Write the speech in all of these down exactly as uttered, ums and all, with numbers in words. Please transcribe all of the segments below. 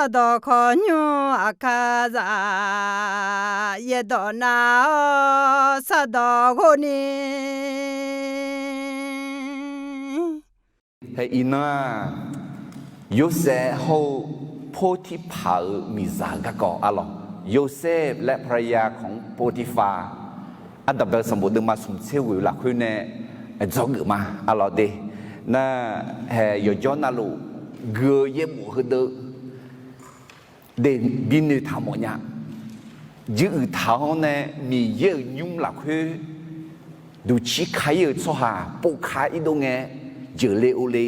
Sardawq khawqnymr aqkar zaq, yaerdawq nav-awr sardawq ghov ni. Hae iqnan-aq, Yorsaev hawr-eu Potiphar-euq miqzaq-euq garkawv arlawq, โยเซฟ และภรรยาของโปติฟาร์ Ardanqbae sanqbof deuvma smq tser ghoeq lafkhoer nae dzawgeuf ma arlawq de. Nar, hae yawqjawr navluf gui-eu yaerbof heudeuv de, bi noeqtaq mawf nya. Juiruiq taq-awr nae Miqyaer-euq nymr lafkhoer duqcir ka-ir-eu tsawrhaq povka irdov ngae, jeuqle ovle,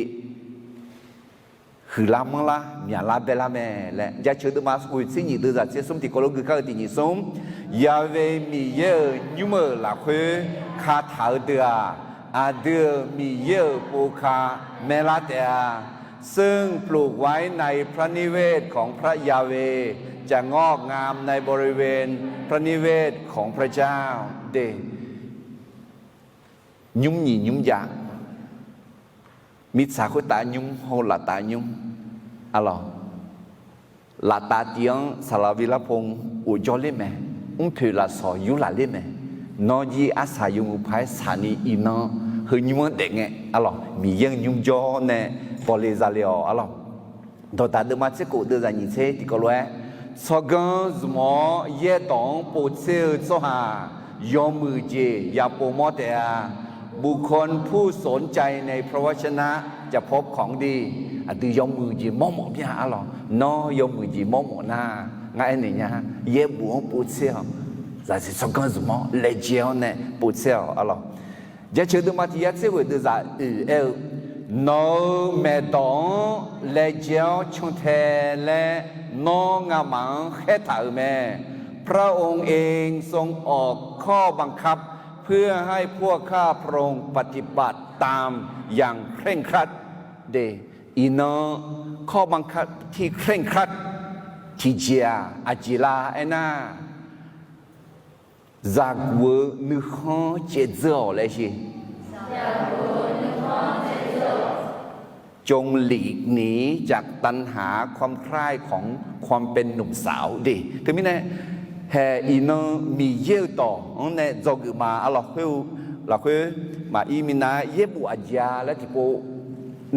huiqlar manrlar myaqlar baerlar mae laer, Jaceuq deuvma ghoeq tser nyiq deuvzaq tser smr tiqkawv lof gui kar-eu tiq nyiq smr, Yahweh Miqyaer-euq nymr-euq lafkhoer kataq-eu deuq-aq, aqdui-euq Miqyaer-euq povka maerlar taef-a. ซึ่งปลูกไว้ในพระนิเวศของพระยาเวห์ จะงอกงามในบริเวณพระนิเวศของพระเจ้า de. Nymr nyiq nymr jav, mirtsaq khoertav nymr hawr-eu laftav nymr arlawq. Laftav tiv-anr saqlaq vilar pov ghofjawr ler mae, mrpoeq lafsawq yurlaq ler mae. Nawr jir arsaq yawmuiq paq-aer saqni iqnan heu nymr-anr daef ngae arlawq, Miqyaer-euq nymr jawr nae bawle zale-awq arlawq. Dawqdaq deuvma tser kof deuvzaq nyiq tser tiqkawv lof-aer, tsawrganr zmq-awr yaerdawq-anr povtser-eu tsawrhaq yawmuiq jeq yapov mawr taef-a. บุคคลผู้สนใจในพระวจนะจะพบของดี Aqdui yawmuiq jeq mawrmawf mya arlawq. Nawr yawmuiq jeq mawrmawf nar, ngar aernaeq nya, yaerbof-anr povtser-awq. Zaqsiq tsawrganr zmq-awr laejae-awr nae povtser-awq arlawq. Jaceuq deuvma tiq yar tser ghoeq deuvzaq oeq aer-eu, nawq-euq maeqdawq-anr laejae-awr cantae laer nawr ngamaf-anr khaertaq-euq mae. พระองค์เองทรงออกข้อบังคับเพื่อให้พวกข้าพระองค์ปฏิบัติตามอย่างเคร่งครัด De, iqnan ข้อบังคับที่เคร่งครัด tiqjeq-aq aqjeq lar aernar, zaqguq-eu nuikhanr caevdzeur-awq laer shir. จงหลีกหนีจากตัณหาความใคร่ของความเป็นหนุ่มสาว De, teumirnae, hae iqnan Miqyaer-eu dawq-anr nae dzawgeuf ma arlawq khoer-eu lafkhoer, maqir minav yaerbof aqjeq-a laer tiqpov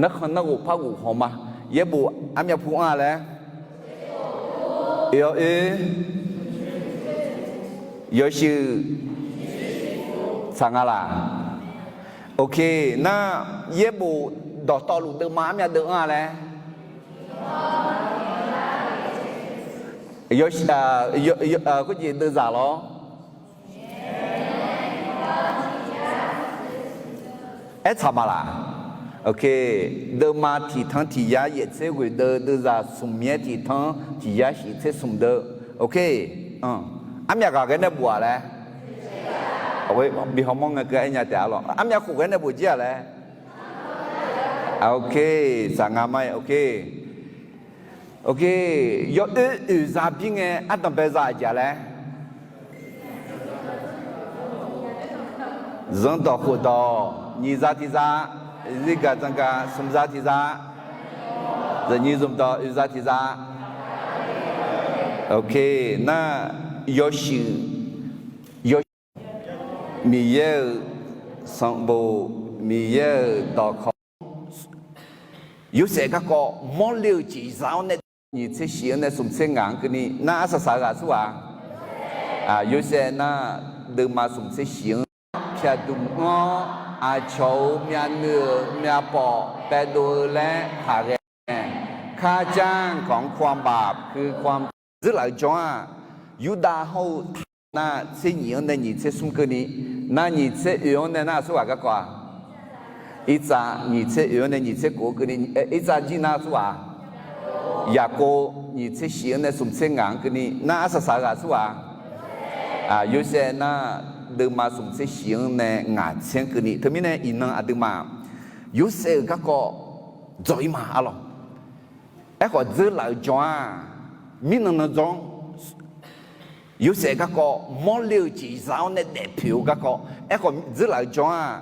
narkhan narghof par ghof haw ma. Yaerbof armyav pu anr-a laer, oe-awr oe, yawshuif tsaq nga laq. Ok, nar yaerbof dawqtawvluf deuvma armyav deuv anr-a laer, khoerjeq deuvzaq lawr. Aertsaq ma laq? Ok, deuvma tiqtanr tiq yar yaef tser ghoeq deuv, deuvzaq smq yaer tiqtanr tiq yar shif tser smq deuv. Ok, armyav ghaq ghae nae bof-aq laer, bi hawmawr ngae keuv aer nya taef-a lawq. Armyav khof ghae nae bof jir-aq laer. Ok, saq nga ma-aer, ok. Ok, yawoer oeq za bir ngae ardanqbae za aqjeq-a laer, zanrdawq khofdawq nyiq za tiq za, zirgaq zanrgaq smq za tiq za, zaqnyiq zmqdawq oeq za tiq za. Ok, nar yawshuif, yawshuif Miqyaer-euq sanqbof, Miqyaer-euq dawqkawq, Yorsaev garkawv mawrle-eu jeq za-awr nae nyiq tser shif-anr nae smq tser ngaq-anr keuvni nar arsaq saq-eu ghaq aqsur ghaq? Yorsaev nar, deuvma smq tser shif-anr pyaqduq anr-awr, aqcawq-euq myavnuiv-euq myavpawf baedov-eu laer taqghae-ae, ข้าจ้างของความบาปคือความ dzeurlaf-eu jawr-aq, Yurdav hawr-eu taq nar tser nyiq-anr nae nyiq tser smr keuvni, nar nyiq tser oeq-anr nae nar aqsur ghaq garkawv-a? Irtsav nyiq tser oeq-anr nae nyiq tser kof-anr keuvni, irtsav jir nar aqsur ghaq? Yaqkov nyiq tser shif-anr nae smq tser ngaq-anr keuvni nar arsaq saq-eu ghaq aqsur ghaq? Yorsaev nar, deuvma smq tser shif-anr nae ngaq tser-anr keuvni. Teumirnae iqnan aqduimaf Yorsaev-euq garkawv dzawq-ir ma arlawq. Aerkhawf dzeurlaf-eu jawr-aq, mirnan nan jawr-anr Yorsaev garkawv mawrle-eu jeq za-awr nae daefpoeq-eu garkawv. Aerkhawf dzeurlaf-eu jawr-aq,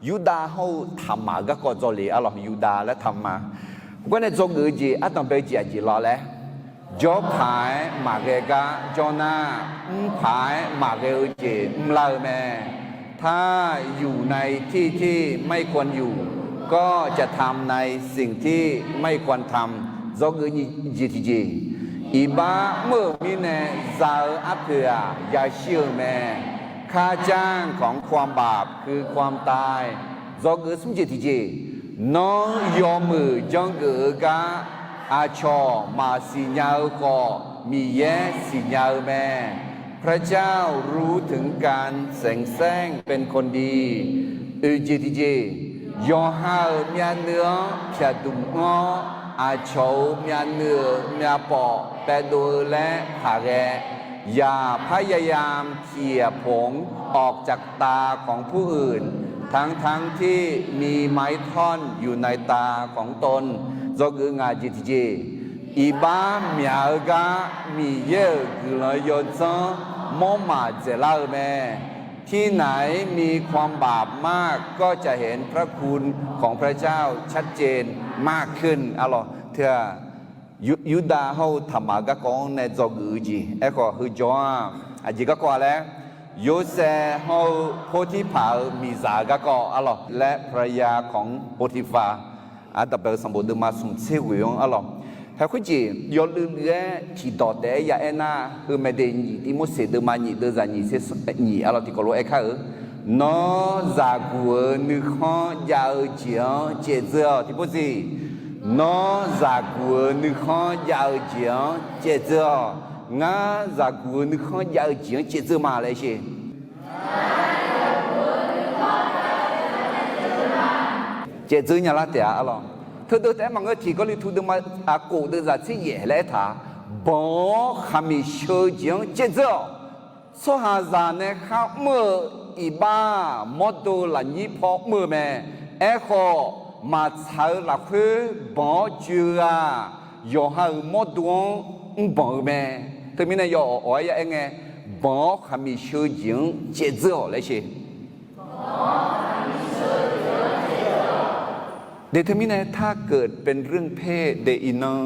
Yurdav hawr-eu taqmaq-euq garkawv dzawle arlawq. Yurdav laer taqmaq. Khoergar nae dzawgeuf-eu jeq ardanqbae-eu jeq aqjeq lawq laer, Jawrpaq-aer maqghae gar jawr nar, mrpaq-aer maqghae-eu jeq mrlar-eu mae. ถ้าอยู่ในที่ที่ไม่ควรอยู่ ก็จะทำในสิ่งที่ไม่ควรทำ Dzawgeuf nyiq jeq tiqjeq. Iqbax mr-euq mirnae za-eu arpoeq-aq yashir-eu mae. ค่าจ้างของความบาปคือความตาย Dzawgeuf smr jeq tiqjeq. Nawr yawmuiq janrgeuf-eu gar aqcawq maqsiq nya-eu khawf, Miqyaer siqnya-eu mae. พระเจ้ารู้ถึงการเสแสร้งเป็นคนดี Oeq jeq tiqjeq. Yawqha-euq myavnuiv-anr pyaqdmq mr-awr, aqcawq-euq myavnuiv-euq myavpawf paevdov-eu laer taqghae. อย่าพยายามเขี่ยผงออกจากตาของผู้อื่น ทั้งๆที่มีไม้ท่อนอยู่ในตาของตน Dzawgeuf ngaq jeq tiqjeq. Iqbax myaq-eu gar Miqyaer-euq guiqlanq yawdzanr mawrmaf dzaeqlar-eu mae. ที่ไหนมีความบาปมาก ก็จะเห็นพระคุณของพระเจ้าชัดเจนมากขึ้น Arlawq, teu-aq, Yur- Yurdav hawr-eu Taqmaq-eu garkawv-anr nae dzawgeuf-eu jeq. Aerkhawf heujawr-aq, aqjeq garkawv-a laer, Yorsaev hawr-eu Portirpaq-euq miqzaq-eu garkawv arlawq laer, ภรรยาของโปติฟาร์ Ardanqbae-eu sanqbof deuvma smq tser ghoeq-anr arlawq. Hae khoerjeq yawluiv luiv-aer tiqdawq taef-aer ya aer nar, heu mae de nyiq Tivmorseq deuvma nyiq deuvzaq nyiq tser nyiq arlawq tiqkawv lof-aer kar-eu, Nawr zaqguq-euq nuikhanr jav-eu jeq-anr caevdzeur-awq. Tiqpov siq, Nawr zaqguq-euq nuikhanr jav-eu jeq-anr caevdzeur-awq. Ngar zaqguq-euq nuikhanr jav-eu jeq-anr caevdzeur ma laer sher. Caevdzeur nya lar taef-a arlawq. Teudeuv taef-aer maqngeur, Tiq Gawrliqtu deuvma aqkof deuvzaq tser yaef laer aertaq, Banq-awr khaqmiq sheu-eu jeq-anr caevdzeur-awq. Tsawrhaqzaq nae kharmr-eu iqbax-aq, mawrdo lafnyir paw mr-eu mae. Aerkhawf, maqtsaq-eu lafkhoer banq-awr joe-eu-aq, yawqha-euq mawrdo-anr mrbanq-eu mae. Teumirnae yawawq awq-aer ya aer ngae, Banq-awr khaqmiq sheu-eu jeq-anr caevdzeur-awq laer sher. De teumirnae ถ้าเกิดเป็นเรื่องเพศ de iqnan,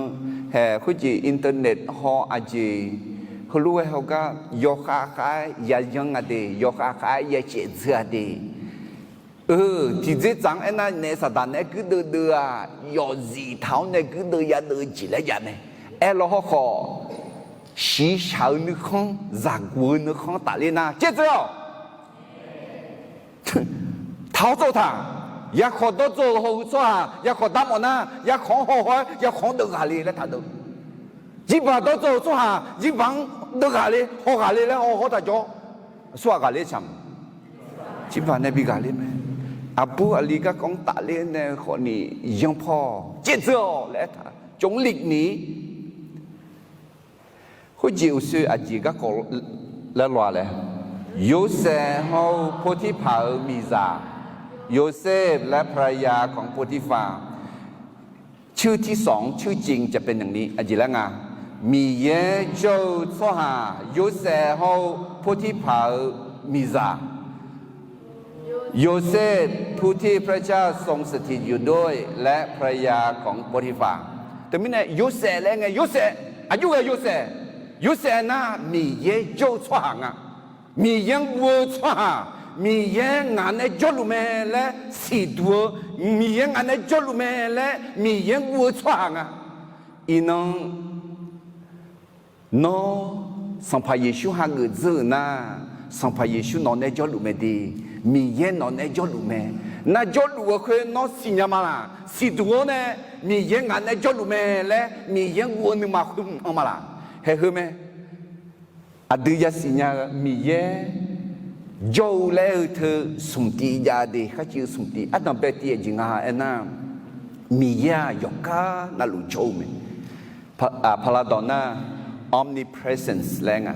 hae khoerjeq internet haw aqjeq heulof-aer hawgar yawkhav khav-aer yayanr-a de, yawkhav khav-aer yacaevdzeur-a de. Eu, tiqdzerdzaq-anr aernar naef Saqdaq naeq-aer guirdeuv deuv-aq, yawfzif taq-awr nae guirdeuv yadeuv-eu jeq laer jav mae. Aerlaw hawrkhawf, shiqshaq-eu nuikhanr, zaqguq-eu nuikhanr tafler nar caevdzeur-awq. Taq-awr tsov taq. Yarkhawf dawrdzawr-eu hawhuiq tsawrhaq yarkhawf darmawf nar, yarkhawf-anr haw haw-aer yarkhawf-anr deuv ghaq le laer taqdeuv. Jirbaq dawrdzawr-eu tsawrhaq jirbaq-anr deuv ghaq le, haw ghaq le laer haw haw-aer taqjawr. Aqsurghaq ghaq le camq. Jirbaq nae bi ghaq ler mae. Aqbur aqli garkawv-anr tafler nae khawf ni yanr paw caevdzeur-awq laer aertaq, จงหลีกหนี. Khoerjeq uqshoe aqjeq garkawv laer law-a laer, Yorsaev hawr-eu Portirpaq-euq miqzaq, โยเซฟ และภรรยาของโปติฟาร์ ชื่อที่สอง ชื่อจริงจะเป็นอย่างนี้ aqjeq laer nga, Miqyaer jawr-eu tsawrhaq Yorsaev hawr-eu Portirpaq-euq miqzaq. โยเซฟ ผู้ที่พระเจ้าทรงสถิตอยู่ด้วย และภรรยาของโปติฟาร์ Teumirnae Yorsaev laer ngae, Yorsaev, aqjox ghae Yorsaev, Yorsaev nar Miqyaer jawr-eu tsawrhaq nga. Miqyaer-anr guv-eu tsawrhaq, Miqyaer ngaq nae jawrluf mae laer siqduq-eu, Miqyaer ngaq nae jawrluf mae laer Miqyaer-anr guv-eu tsawrhaq nga. Iqnan Nawr Sanqpaq Yeqsur hageuf dzeur-euq nar, Sanqpaq Yeqsur nawq nae jawrluf mae de. Miqyaer nawq nae jawrluf mae. Nar jawrluf-eu khoer nawr siqnya ma laq? Siqduq-awr nae Miqyaer ngaq nae jawrluf mae laer Miqyaer-anr guv-eu nuima khoer mq-anr ma laq? Haeq heu mae. Aqdui yasiq nya-eu Miqyaer jawr-eu laer-eu teu smq tiv jav de, kharciv-eu smq tiv ardanq bae tiv-aer jeq nga aernar, Miqyaer-aq yawqgar navluf jawr-eu mae. Paqlaq dawq nar omnipresence laer nga.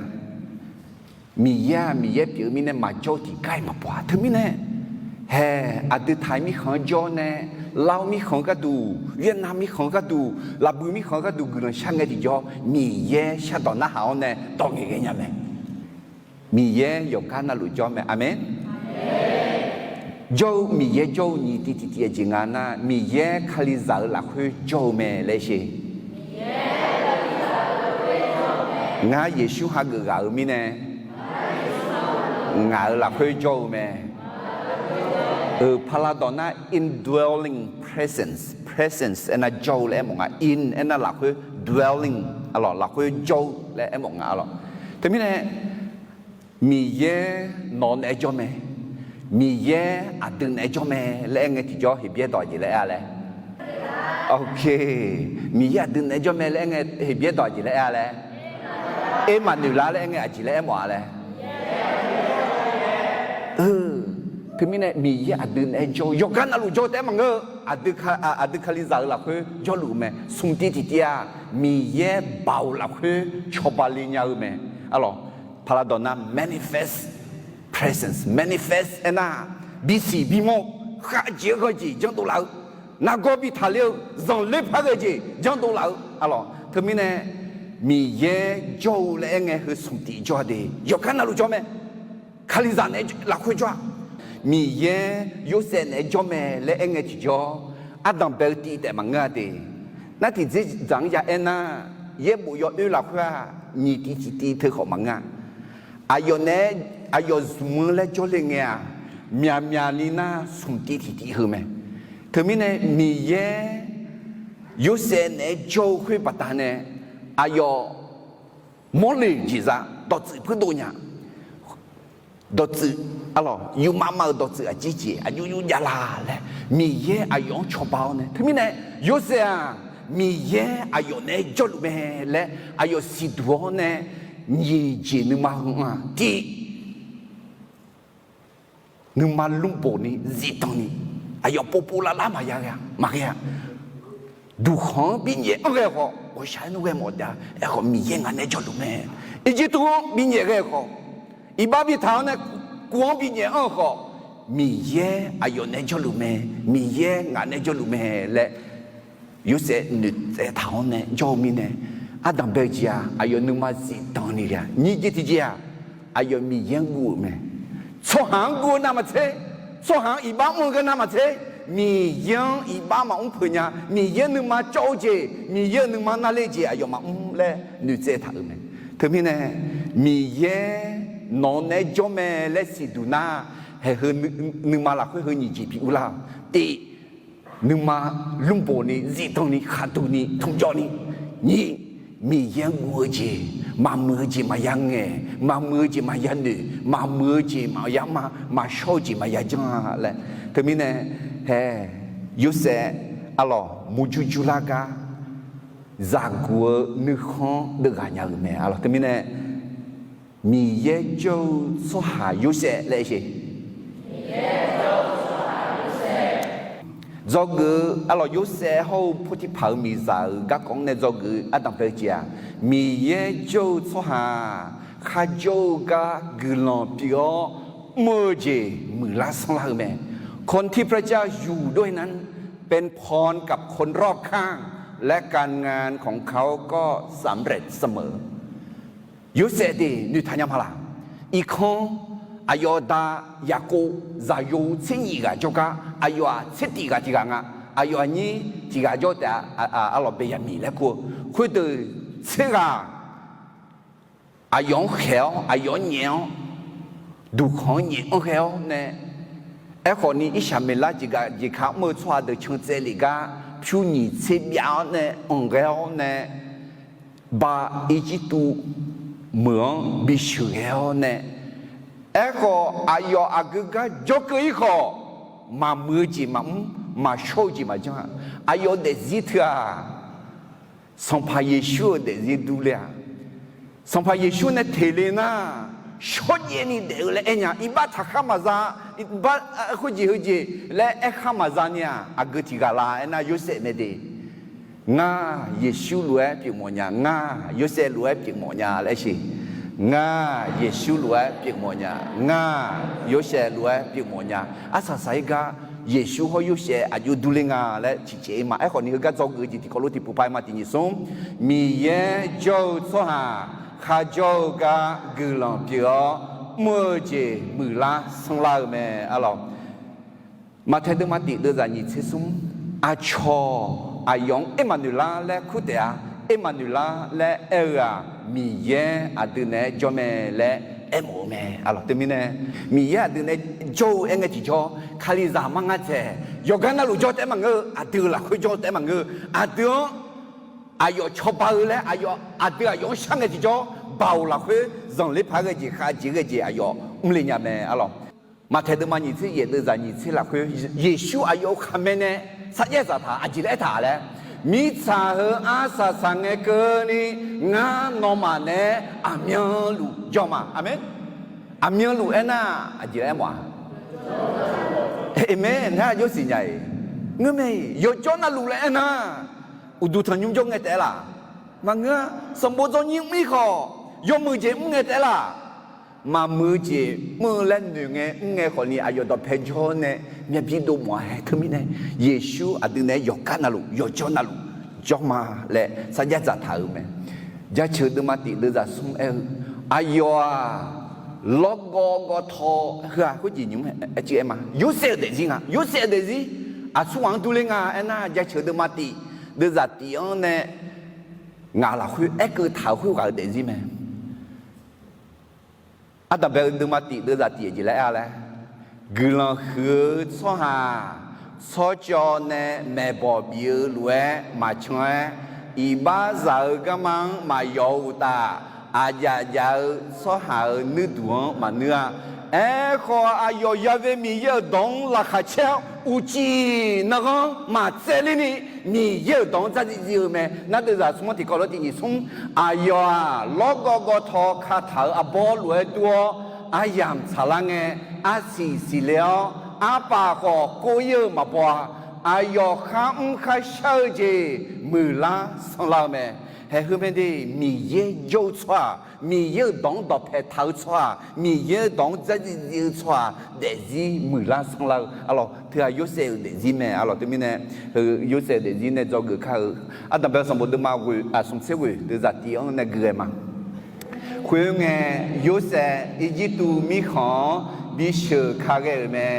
Miqyaer-aq Miqyaer pyeuf-eu mirnae maqjawr-eu tiqgar-iq maqbaw-a. Teumirnae haeq aqdui taq-eu mirkhanq-anr jawr nae, Lav-eu mirkhanq gharduq, Vietnam mirkhanq gharduq, Laqbui mirkhanq gharduq guiqlanq shar ngae tiqjawr, Miqyaer shardawq narhaq-awr nae dawq ngaeq ghae nya mae. Miqyaer yawqgar navluf jawr mae. Aqmeq. Jawr-eu Miqyaer jawr-eu nyiq tiv tiqtiv-aer jeq nga nar, Miqyaer Kalizaq-eu lafkhoer jawr-eu mae laer sher. Ngar Yeqsur hageuf ghaq-euq mirnae, ngaq-euq lafkhoer jawr-eu mae. Euq, paqlaqdawq nar indwelling presence, presence aernar jawr-eu laer aermawf nga. In aernar lafkhoer, dwelling, arlawq, lafkhoer jawr-eu laer aermawf nga, arlawq. Teumirnae Miqyaer nawq-eu naeq-aer jawr mae, Miqyaer aqdui naeq-aer jawr mae laer aerngae tiqjawr Heqbyaer dawq aqjeq laer aer-a laer? Ok, Miqyaer aqdui naeq-aer jawr mae laer aerngae Heqbyaer dawq aqjeq laer aer-a laer? Ermaqnoeqlar laer aerngae aqjeq laer aermawf-a laer? Teumirnae Miqyaer aqdui naeq-aer jawr-eu yawqgar navluf jawr-eu taef-aer maqngeur-eu, aqdui Kalizaq-euq lafkhoer jawrluf-eu mae. Smq tiv tiqtiv-aq, Miqyaer baoq lafkhoer cawba le nya-eu mae. Arlawq, paqlaqdawq nar manifest presence, manifest aernar, bisiq bimawr, khavjeq-eu ghanjeq janrdov laf-eu, nargawr bi taqler-eu, zanqler par ghae jeq janrdov laf-eu, arlawq. Teumirnae Miqyaer jawr-eu laer aerngae heu smq tiv jawr-a de, yawqgar navluf jawr mae. Kalizaq naeq-aer lafkhoer jawr-a. Miqyaer Yorsaev naeq-aer jawr mae laer aerngae tiqjawr, ardanq bae-eu tiv taef maqngeur-a de. Nar tiqdzerdzaq-anr ya aernar, yaerbof yawoer lafkhoer-aq, nyiq tiv tiqtiv teu khawf maqngeur-a. Aqyawf naeq-aer, aqyawf zmq-eu laer jawrle ngae-aq, myaqmyaq ni nar smq tiv tiqtiv heu mae. Teumirnae Miqyaer Yorsaev naeq-aer jawr-eu khoer baqdanae, aqyawf mawrle jeqzaq dawqtsuif puirdov nya. Dawqtsuif, arlawq, yufmav mav-euq dawqtsuif aqjeq jeq aqjox yuf jav la laer Miqyaer aqyawf-anr cawba-awr nae, teumirnae Yorsaev-aq, Miqyaer aqyawf naeq-aer jawrluf mae laer aqyawf siqduq-awr nae, nyiq jeq nuima heu-anr-aq, tiq, nuima lmrboq ni zifdan ni, aqyawf povpov lavlar maqya ghae-a, maqghae-a. Duqkhanq-anr binyaef anr ghae khawf, ghawqshaq-aer nmr ghae mawf taef-a. Aerkhawf Miqyaer ngaq naeq-aer jawrluf mae. Irjirtuv-anr binyaef ghae khawf, iqbax bitaq-awr nae kuv-anr binyaef anr-eu khawf, Miqyaer aqyawf naeq-aer jawrluf mae, Miqyaer ngaq naeq-aer jawrluf mae laer Yorsaev noeqtsaev taq-awr nae jawr-eu mirnae, ardanq bae-eu jeq-aq, aqyawf nuima zifdan ni ghae-a. Nyiq jeq tiqjeq-aq, aqyawf Miqyaer-anr guv-euq mae. Tsawrhaq-anr guv-eu navmaqtser, tsawrhaq-anr iqbax mr-eu gar navmaqtser, Miqyaer-anr iqbax maqmr peuq nya. Miqyaer nuima cawv-eu jeq, Miqyaer-euq nuima navle jeq aqyawf maqmr laer noeqtsaev taq-euq mae. Teumirnae, Miqyaer nawq-eu naeq-aer jawr mae laer siqduq nar, haeq heu nuima lafkhoer heu nyiq jeq bi urlar-awq. Tiq, nuima lmrboq ni zifdan ni khaqduq ni tmqjawv ni. Nyiq, Miqyaer-anr guv-eu jeq, maqmuiq-eu jeq maqya ngaeq, maqmuiq-eu jeq maqya noeq, maqmuiq-eu jeq maqya ma, maqshawr-eu jeq maqya janr-a laer. Teumirnae, haeq, Yorsaev, arlawq, murjur jurlar gar zaqguq-eu nuikhanr-anr deuvghaq nya-euq mae, arlawq. Teumirnae, Miqyaer jawr-eu tsawrhaq Yorsaev laer aer-eu. Dzawgeuf-eu arlawq Yorsaev hawr-eu Potiphar-euq miqzaq-euq garkawv-anr nae dzawgeuf-eu ardanq bae-eu jeq-aq, Miqyaer jawr-eu tsawrhaq kharjawr-eu gar guiqlanq pyeuf-awr mr-eu jeq muiqlar sanrlar-eu mae. คนที่พระเจ้าอยู่ด้วยนั้นเป็นพรกับคนรอบข้าง และการงานของเขาก็สำเร็จเสมอ Yorsaev deuq noeqtaq nya ma laq? Irkanr, aqyawf da Yaqkov zaqyo tser nyiq ghaq jawrgar, aqyawf-aq tser tiq ghaq tiq ghaq nga. Aqyawf aqnyir tiq ghaq jawr taef-a, arlawq Beqyaqmiq laer kur-eu. Khoerdeuq tser ghaq aqyawf-anr khaeq-awr, aqyawf-anr nyaef-awr, duqkhanq-anr nyaef anr ghae-awr nae, aerkhawf ni Irsaqmeqlar jeqgaq jeqka mr-eu tsawrhaq deuq can tsaev lef gar pyur nyiq tser byav-awr nae anq ghae-awr nae, ba Irjirtuv meuq-anr bisheuq ghae-awr nae, aerkhawf aqyawf aqgeu gar jawrkeuv-ir khawf, maqmuiq-eu jeq maqmr, maqshawr-eu jeq maqjanr-a. Aqyawf daefzir teu-aq, Sanqpaq Yeqsur-euq daefzir durler-a. Sanqpaq Yeqsur nae teq le nar, shawrjaev ni daef-eu laer aer nya. Iqbax taqkhar maqza, iqbax khoerjeq heujeq laer aerkhar maqza ni-aq, aqgeu tiq ghaq la aernar Yorsaev mae de. Ngar Yeqsur lof-aer pyeufmawf nya, ngar Yorsaev lof-aer pyeufmawf nya laer siq. Ngar Yeqsur lof-aer pyeufmawf nya, ngar Yorsaev lof-aer pyeufmawf nya. Arsaq saq-ir gar Yeqsur hawr Yorsaev aqjox durler nga laer ciqcaev-ir ma. Aerkhawf ni heugar dzawgeuf-eu jeq tiqkawv lof tiqpuq paq-aer ma. Tiq nyiq smr, Miqyaer jawr-eu tsawrhaq kharjawr-eu gar guiqlanq pyeuf-awr mr-eu jeq muiqlar sanrlar-eu mae, arlawq. Maqtaeq deuvma tiq deuvzaq nyiq tser smr, aqcawq aqyawf-anr Ermaqnoeqlar laer kur taef-a. Ermaqnoeqlar laer aer-eu-aq, Miqyaer aqdui naeq-aer jawr mae laer aermawf-eu mae. Aqlawq teumirnae, Miqyaer aqdui naeq-aer jawr-eu aer ngae tiqjawr, Kalizaq mar nga taeq, yawqgar navluf jawr taef-aer maqngeur-eu, aqdui-euq lafkhoer jawr taef-aer maqngeur-eu, aqdui-anr aqyawf cawba-eu laer aqyawf, aqdui aqyawf-anr shar ngae tiqjawr, baoq lafkhoer zanqler paq-aer ghae jeq khavjeq ghae jeq aqyawf mrle nya mae. Aqlawq, Maqtaeq deuvma nyiq tser yaef deuvzaq nyiq tser lafkhoer, Yeqsur aqyawf-euq khaqmae nae sarjax dzaqtaq aqjeq laer aertaq laer, mirtsaq heu arsaq saq ngae keuvni ngar nawmaf naeq-aer aqmyanluf jawr ma. Aqmeq. Aqmyanluf aernar aqjeq laer aermawf-a? Aqmeq. Ngar yawsiq nya-iq, ngeur mae-iq, yawjawr navluf laer aernar, uqduq tanqnymr jawr ngae taef-aer laf? Maqngeur-a. Sanqbof dzawrnyir mr-ir khawf, yawmuiq jeq mr ngae taef-aer laf? Maqmuiq-eu jeq mr-eu laer noeq ngae mr ngae khawfni aqyawf dawqpae jawr nae myav bir dov mawf-a hae. Teumirnae, Yeqsur aqdui naeq-aer yawqgar navluf yawjawr navluf jawr ma laer sarjax dzaqtaq-euq mae. Jaceuq deuvma tif deuvzaq smr aer-eu, aqyawf-aq, lawrgawv gawv taw heu-aq khoerjeq nymr aer cif aer ma. Yorsaev-euq daefzir nga. Yorsaev-euq daefzir aqsurghaq-anr durler nga aernar, Jaceuq deuvma tif deuvzaq tif-anr nae ngaq lafkhoer aerkeuv taq-euq khoerghaq-euq daefzir mae. Ardanqbae-eu deuvma tif deuvzaq tif jeq laer aer-a laer, guiqlanq huiq-eu tsawrhaq tsawrcawv nae maeqbawq bif-eu lof-aer maqcan-aer, iqbaxzaq-eu garma-anr maqyawf-eu uqtaf, aqjaf jaf-eu tsawrhaq-euq nuirduq-anr maqnuir-a. Aerkhawf, aqyawf Ya'we Miqyaer-euq dawq-anr laqkhaq caer-awr, uqcif nanghanr maqtsaevler ni, Miqyaer-euq dawq-anr dzardziv dziv-eu mae. Nar deuvzaq smr-anr tiqkawv lof-aer tiq nyiq smr, aqyawf-aq, lawrgawv gawv taw kataq-euq arbawr lof-aer dur-awr, aryamq tsaqlar ngae, arsiq siqle-awr, arpaf khawf kor-ir-eu maqbaw-a. Aqyawf kharmr kharshar-eu jeq muiqlar sanrlar-eu mae. Haeq heu mae de, Miqyaer jawr-eu tsawrhaq, Miqyaer-euq dawq-anr dawqpae taq-eu tsawrhaq, Miqyaer-euq dawq-anr dzardziv dziv-eu tsawrhaq daefzir muiqlar sanrlar-eu. Aqlawq, teughaq Yorsaev-euq daefzir mae. Aqlawq teumirnae, Yorsaev-euq daefzir nae dzawgeuf kar-eu, ardanqbae sanqbof deuvma ghoeq, aq, smq tser ghoeq deuvzaq tif-anr nae gui ghae ma. Khoerngae, Yorsaev Irjirtuv mirkhanq-anr bisheuq ka ghae-euq mae.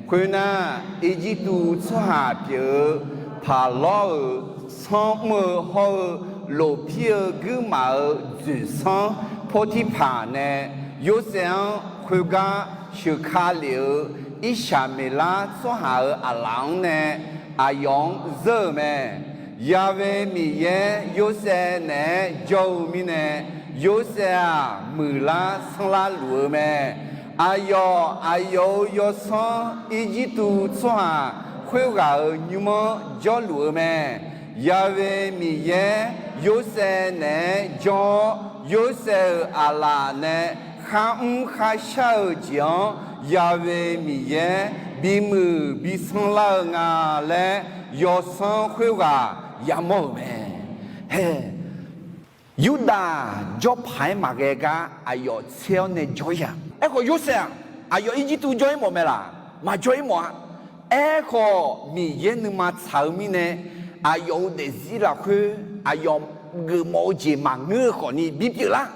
Khoernar, Irjirtuv tsawrhaq pyeuf-eu Paqlawr-euq sanr mr-eu hawr-eu lofpir-eu guirmaf-euq dzoeqsanr Pawrtirpaq nae Yorsaev-anr khoergar sheuqka lef-eu Irsaqmeqlar tsawrhaq-euq aqlaf-anr nae aqyawf-anr zeur-euq mae. Ya'we Miqyaer Yorsaev naeq-aer jawr-eu mirnae, Yorsaev-aq, muiqlar sanrlar luf-eu mae. Aqyawf, aqyawf-euq yawsanr Irjirtuv tsawrhaq khoerghaq-euq nymr-anr jawrluf-eu mae. Ya'we Miqyaer Yorsaev naeq-aer jawr-awr, Yorsaev-euq aqlaf nae kharmr kharshar-eu jeq-anr Ya'we Miqyaer bimuiq bisanr lar-eu nga laer, yawsanr khoerghaq yamawr-euq mae. Hae, Yurdav jawrpaq-aer maqghae gar aqyawf tser-awr nae jawr-ir-a. Aerkhawf, Yorsaev-aq, aqyawf Irjirtuv jawr-ir mawf mae laq? Maqjawr-ir mawf-a. Aerkhawf, Miqyaer nuima tsaq-eu mirnae, aqyawf-euq daefzir lafkhoer aqyawf geufmawf-eu jeq maqngeur-eu khawfni bipyeuf lar.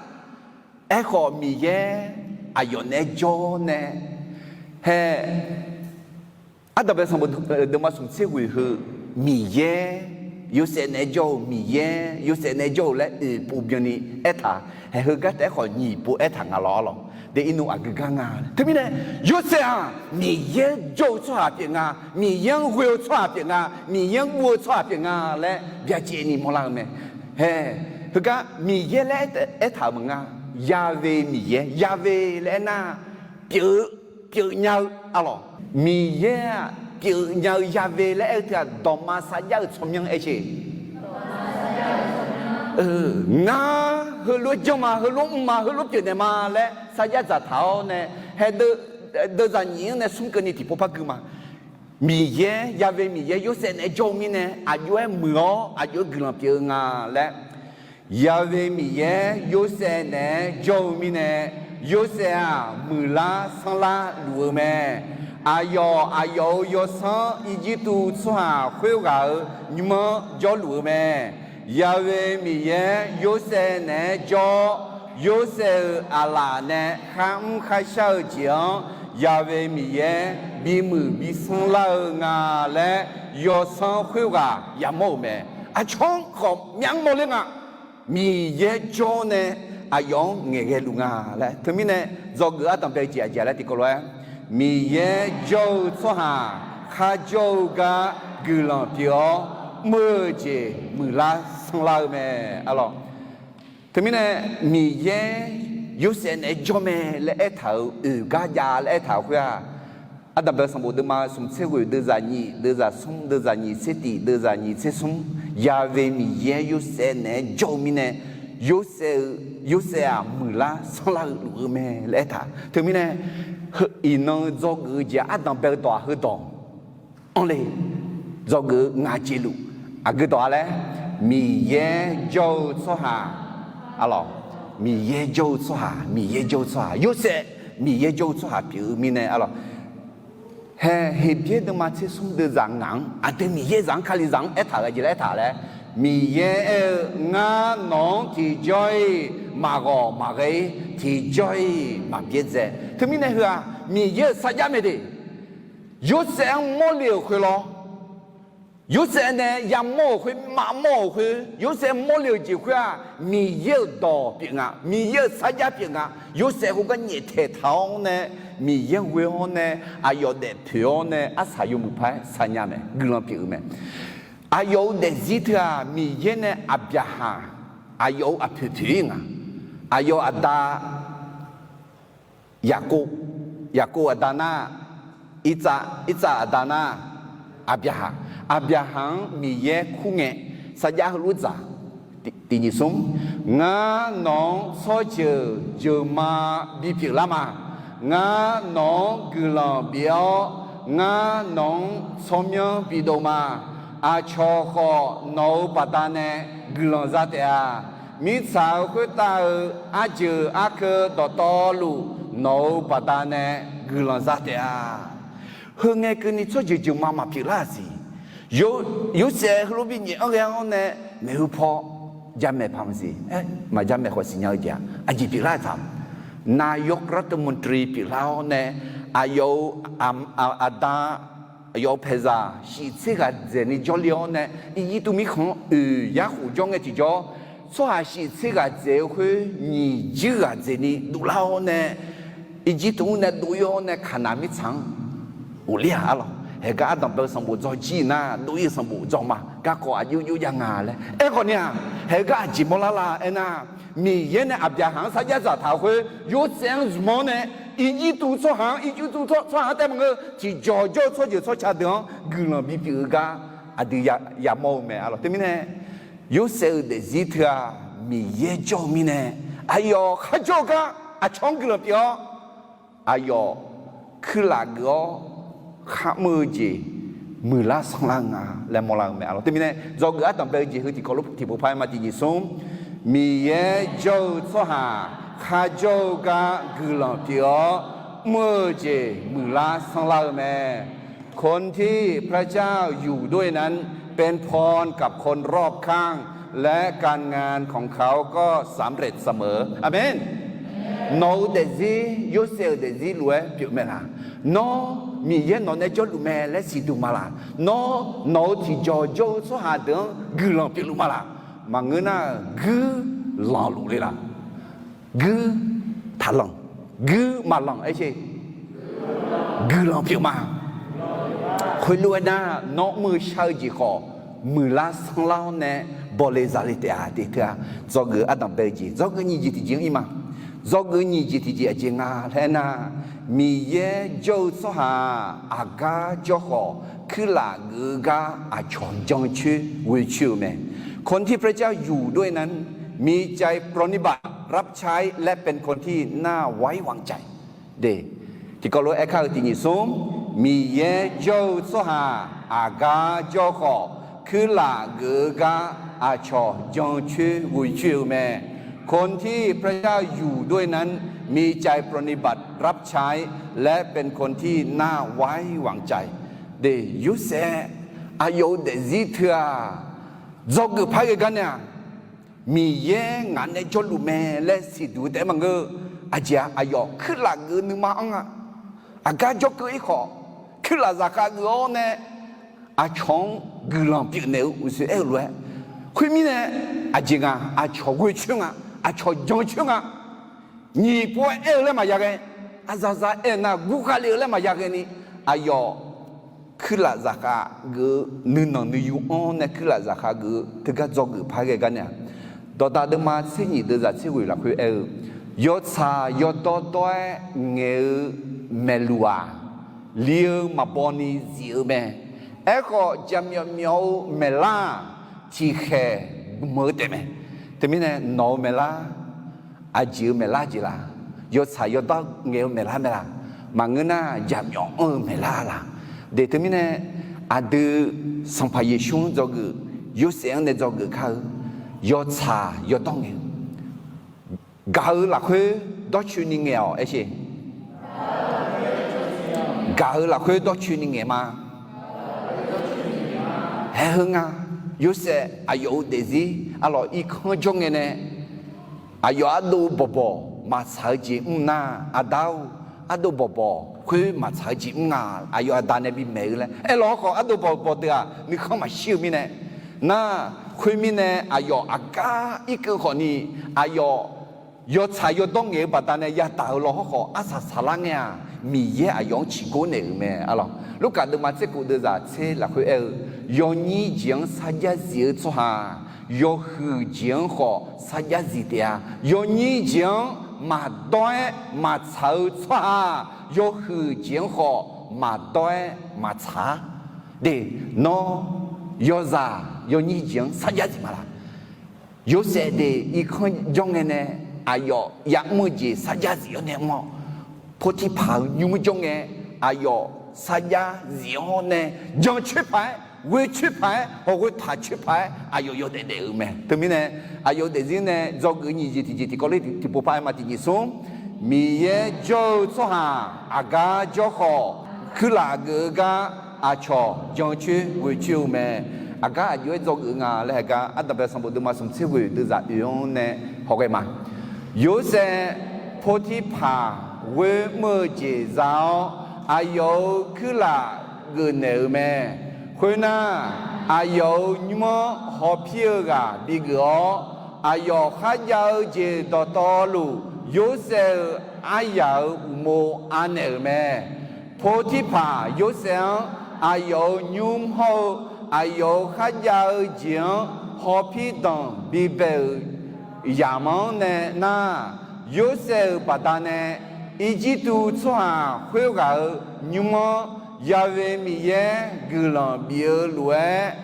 Aerkhawf, Miqyaer aqyawf naeq-aer jawr nae, hae, ardanqbae sanqbof deuvma smq tser ghoeq heu, Miqyaer Yorsaev naeq-aer jawr-eu, Miqyaer Yorsaev naeq-aer jawr-eu laer oeqpov byanni aertaq. Haeq heugar taef-aer khawf nyiq pov aertaq nga lawr, arlawq. De irnu aqgeu gar nga. Teumirnae, Yorsaev-aq, Miqyaer jawr-eu tsawrhaq pyeuf nga, Miqyaer-anr ghoe-eu tsawrhaq pyeuf nga, Miqyaer-anr guv-eu tsawrhaq pyeuf nga laer byacaevni mawrlar-eu mae. Hae, heugar Miqyaer laer aertaq-euq maqnga. Ya'we Miqyaer, Ya'we laer aernar, pyeuf, pyeuf nya-eu, arlawq. Miqyaer-aq, pyeuf nya-eu Ya'we laer aer-eu teu-aq, dawqma sarjax-euq tsawrmyanr aer-eu. Ngar heulof-aer janr ma, heulof-aer mr ma, heulof-aer pyeufnaeq ma laer sarjax dzaqtaq-awr nae, hae, deuvzaq nyiq-anr nae smr keuvni tiqpov par gui ma. Miqyaer, Ya'we Miqyaer Yorsaev naeq-aer jawr-eu mirnae, aqjox-aer muiq-awr aqjox-aer guiqlanq pyeuf-eu nga laer, Ya'we Miqyaer Yorsaev naeq-aer jawr-eu mirnae, Yorsaev-aq, muiqlar sanrlar luf-eu mae. Aqyawf, aqyawf-euq yawsanr Irjirtuv tsawrhaq khoerghaq-euq nymr-anr jawrluf-eu mae. Ya'we Miqyaer Yorsaev naeq-aer jawr-awr, Yorsaev-euq aqlaf nae kharmr kharshar-eu jeq-anr Ya'we Miqyaer bimuiq bisanr lar-eu nga laer, yawsanr khoerghaq yamawr-euq mae. Aqcawq-anr khawf myav-anr mawrler nga. Miqyaer jawr nae aqyawf-anr ngaeqghae luf nga laer. Teumirnae dzawgeuf ardanq bae-eu jeq aqjeq laer tiqkawv lof-aer, Miqyaer jawr-eu tsawrhaq kharjawr-eu gar guiqlanq pyeuf-awr, mr-eu jeq muiqlar sanrlar-eu mae. Arlawq, teumirnae Miqyaer Yorsaev naeq-aer jawr mae laer aertaq-euq oeq gar jav laer aertaq-euq khoer-aq, ardanq bae-eu sanqbof deuvma smq tser ghoeq deuvzaq nyiq deuvzaq smr deuvzaq nyiq tser tiq deuvzaq nyiq tser smr, Yaqve Miqyaer Yorsaev naeq-aer jawr-eu mirnae, Yorsaev-eu, Yorsaev-aq muiqlar sanrlar-eu luf-eu mae laer aertaq. Teumirnae iqnan-eu dzawgeuf-eu jeq-aq ardanq bae-eu dawq-aq heudawq anrle. Dzawgeuf-eu ngaq jeq luf aqgeu dawq-a laer, Miqyaer jawr-eu tsawrhaq, arlawq, Miqyaer jawr-eu tsawrhaq, Miqyaer jawr-eu tsawrhaq, Yorsaev Miqyaer jawr-eu tsawrhaq pyeuf-eu mirnae, arlawq, hae Heqbyaer deuvma tser smr deuvzaq ngaq-anr aqdui Miqyaer zaq-anr Kalizaq-anr aertaq-euq aqjeq laer aertaq laer, Miqyaer aer-eu, Ngar nawq-anr tiqjawr-iq maqghawq maqghae-ir, tiqjawr-iq maqbyaerdzae. Teumirnae heu-aq Miqyaer-euq sarjax mae de. Yorsaev-anr mawrle-euq khoerlawr, Yorsaev nae yamawr-euq khoer, maqmawr-euq khoer, Yorsaev mawrle-euq jeq khoer-aq, Miqyaer-euq dawq pyeuf nga, Miqyaer-euq sarjax pyeuf nga. Yorsaev khoergar nyaeftaeq taq-awr nae, Miqyaer ghoe-awr nae, aqyawf daefpoeq-awr nae arsaq yawmuiq paq-aer saqnya mae, guiqlanq pyeuf-eu mae. Aqyawf-euq daefzir teu-aq, Miqyaer nae Aqbyaqhaq, aqyawf-euq aqpoeq poeq-ir nga. Aqyawf aqda Yaqkov, Yaqkov aqda nar, Irtsav, Irtsav aqda nar, Aqbyaqhaq, Aqbyaqhaq-anr Miqyaer kur ngae, sarjax heulof dzaq, tiq, tiq nyiq smr, Ngar nawq-anr tsawrjeuq jeuqma bipyeuf lar ma. Ngar nawq-anr guiqlanq bif-awr, ngar nawq-anr tsawrmyanr bidov ma. Aqcawq khawf nawq-euq baqdanae guiqlanq za taef-a. Mirtsaq-euq khoertav-euq arjeuq arkeuv dawqtawvluf nawq-euq baqdanae guiqlanq za taef-a. Heu ngae keuvni tsawrjeuq jeuqma maqpyeuf lar-aq siq. Yorsaev heulof bi nyaef anr ghae-awr nae maeqhu paw jamaeq paq maqsiq. Aer, maqjamaeq khawf siqnya-eu jeq-aq aqjeq pyeuflar-eu taq. Naqyawq gratmantri pyeuflar-awr nae, aqyawf-euq aqda, aqyawf-euq paeqzaq shif tser ghaq dzaeqni jawrle-awr nae, Irjirtuv mirkhanq-anr oeq yar khof jawr ngae tiqjawr, tsawrhaq shif tser ghaq dzaeq-eu khoer nyiq jir ghaq dzaeqni dovlar-awr nae, Irjirtuv-anr nae dov-ir-awr nae Kaqnaq mirtsaq-anr ghofler-aq arlawq. Haeqgar ardanq bae-eu sanqbof dzaw jir nar, dov-ir-eu sanqbof dzaw ma. Garkawv aqjox jox jav nga laer aerkhawf ni-aq, haeqgar aqjeq mawrlar la aernar, Miqyaer nae Aqbyaqhaq-anr sarjax dzaqtaq-euq khoer, Yorsaev-anr zmq-awr nae Irjirtuv tsawrhaq-anr, Irjirtuv tsawrhaq-anr taef maqngeur, tiqjawq jawr-eu tsawrjeuq tsawrca deuq-anr guiqlanq bipyeuf-eu gar aqdui yamawr-eu mae arlawq. Teumirnae Yorsaev-euq daefzir teu-aq, Miqyaer jawr-eu mirnae, aqyawf kharjawr-eu gar aqcawq-anr guiqlanq pyeuf-awr, aqyawf kuirlaf geuf-awr kharmr-eu jeq muiqlar sanrlar-eu nga laer mawrlar-eu mae arlawq. Teumirnae dzawgeuf ardanq bae-eu jeq heu tiqkawv lof tiqpov par-aer ma. Tiq nyiq smr, Miqyaer jawr-eu tsawrhaq kharjawr-eu gar guiqlanq pyeuf-awr, mr-eu jeq muiqlar sanrlar-eu mae. คนที่พระเจ้าอยู่ด้วยนั้นเป็นพรกับคนรอบข้าง และการงานของเขาก็สำเร็จเสมอ Aqmeq. Nawq-euq daefzir Yorsaev-euq daefzir lof-aer pyeuf mae laq? Nawr Miqyaer nawq nae jawrluf mae laer siqduq ma laq? Nawr nawq-euq tiqjawq jawr-eu tsawrhaq deuq-anr guiqlanq pyeufluf ma laq? Maqngeur nar-euq guirlanq luf le laq? Guir taqlanq, guir maqlanq aer sher. Guiqlanq pyeuf ma. Khoerlof-aer nar, nawr mr-eu shar-eu jeq khawf muiqlar sanrlar-awr nae bawle zale taef-a. Te teu-a, dzawgeuf ardanq bae-eu jeq, dzawgeuf nyiq jeq tiqjeq-anr ir ma. Dzawgeuf nyiq jeq tiqjeq aqjeq nga laer aernar, Miqyaer jawr-eu tsawrhaq-aq, aqgar jawr khawf kuirlaf geuf-eu gar aqcawq jancoer ghoecoer-eu mae. คนที่พระเจ้าอยู่ด้วยนั้น มีใจปรนนิบัติ รับใช้ และเป็นคนที่น่าไว้วางใจ Tiqkawv lof-aer aerkar-eu tiq nyiq smr, Miqyaer jawr-eu tsawrhaq aqgar jawr khawf, kuirlaf geuf-eu gar aqcawq jancoer ghoecoer-eu mae. คนที่พระเจ้าอยู่ด้วยนั้น มีใจปรนนิบัติ รับใช้ และเป็นคนที่น่าไว้วางใจ Yorsaev aqyawf-euq daefzir teu-aq, dzawgeuf par ghae gar nae-aq, Miqyaer ngaq nae jawrluf mae laer siqduq-eu taef-aer maqngeur. Aqjeq-aq, aqyawf kuirlaf geuf-eu nuima anr-a. Aqgar jawrkeuv-ir khawf, kuirlaf zaqkhav geuf-awr nae aqcawq-anr guiqlanq pyeufnaeq-eu uqshoe aer-eu lof-aer, Khoermirnae, aqjeq nga, aqcawq ghoe coer nga, aqcawq jan coer nga. Nyiq pov-aer aer-eu laer maqya ghae, aqzaqzaq aernar gurkhav le-eu laer maqya ghaeni, aqyawf kuirlaf zaqkhav geuf-eu, nuinanq nuiyu-anr nae kuirlaf zaqkhav geuf-eu teugar dzawgeuf par ghae gar nae-aq, Dawqdaq deuvma tser nyiq deuvzaq tser ghoeq lafkhoer aer-eu, yawtsaq yawdawr dawr-aer ngaeq-eu maeqluq-aq, li-eu maqbaw ni zif-eu mae. Aerkhawf, jaqmyawf myawf-eu maeqlar-aq, tiqkhaeq mq-eu taefmae. Teumirnae, nawq-eu maeqlar, aqjeq-eu maeqlar jeq la? Yawtsaq yawdawr ngaeq-eu maeqlar mae la? Maqngeur nar, jaqmyawf anr-eu maeqlar la? De teumirnae, aqdui Sanqpaq Yeqsur-anr dzawgeuf, Yorsaev-anr nae dzawgeuf kar-eu, yawtsaq yawdawr ngaeq-eu, gaq-eu lafkhoer dawrcoeni ngaeq-awq aer sher. Gaq-eu lafkhoer dawrcoeni ngaeq ma. Haeq heu nga, Yorsaev aqyawf-euq daefzir arlawq irkanr jawr ngae nae, aqyawf ardov bawqbawq maqtsaq-eu jeq mr nar, aqda-or, ardov bawqbawq khoer maqtsaq-eu jeq mr nga. Aqyawf aqda nae bimaeq-eu laer aerlawq hawrkhawf, ardov bawqbawq deuq-aq nuikhanr maqshir-eu mirnae, nar, khoermirnae aqyawf aqgar irkeuv khawfni, aqyawf yawtsaq yawdawr ngaeq-eu baqdanae yadaq-eu law hawrkhawf, arsaq saqlar ngae-aq, Miqyaer aqyawf-anr ciqgor naeq-euq mae arlawq. Lurkaf deuvma tser kof deuvzaq tser lafkhoer aer-eu, yawnyir jeq-anr sarjax zif-eu tsawrhaq, yawhuiq jeq-anr khawf sarjax zif taef-a. Yawnyir jeq-anr maqdawr-aer maqtsaq-eu tsawrhaq, yawhuiq jeq-anr khawf maqdawr-aer maqtsaq-a. De, nawr yawzaq yawnyir jeq-anr sarjax zif ma laq? Yorsaev de irkanr jawr ngae nae, aqyawf ya'mr-eu jeq sarjax zif-awr nae mr-awr, Portirpaq-euq nymr jawr ngae, aqyawf sarjax zif-awr nae, jan coer paq-aer, ghoe coer paq-aer, hawq ghoe taq coer paq-aer, aqyawf yawdaef daef-euq mae. Teumirnae, aqyawf-euq daefzir nae dzawgeuf nyiq jeq tiqjeq tiqkawv ler tiqpov par-aer ma. Tiqjeq smr, Miqyaer jawr-eu tsawrhaq aqgar jawr khawf, kuirlaf geuf-eu gar aqcawq jan coer ghoe coer-eu mae. Aqgar aqjox-aer dzawgeuf nga laer haegar, Ardanqbae sanqbof deuvma smq tser ghoeq deuvzaq oeq-anr nae hawghae ma. Yorsaev Portirpaq ghoer mr-eu jeq za-awr, aqyawf-euq kuirlaf geufnaeq-euq mae. Khoernar, aqyawf-euq nymr-anr hawpir-eu ghaq bigeuf-awr, aqyawf kharjav-eu jeq dawqtawvluf, Yorsaev-euq aryaq-euq uqmov anaeq-euq mae. Portirpaq Yorsaev-anr aqyawf-euq nymr hawr-eu aqyawf-euq kharjav-eu jeq-anr hawpir danq bibae-euq yamq-anr nae nar, Yorsaev-euq baqdanae Irjirtuv tsawrhaq khoerghaq-euq nymr-anr Ya'we Miqyaer guiqlanq bif-eu lof-aer,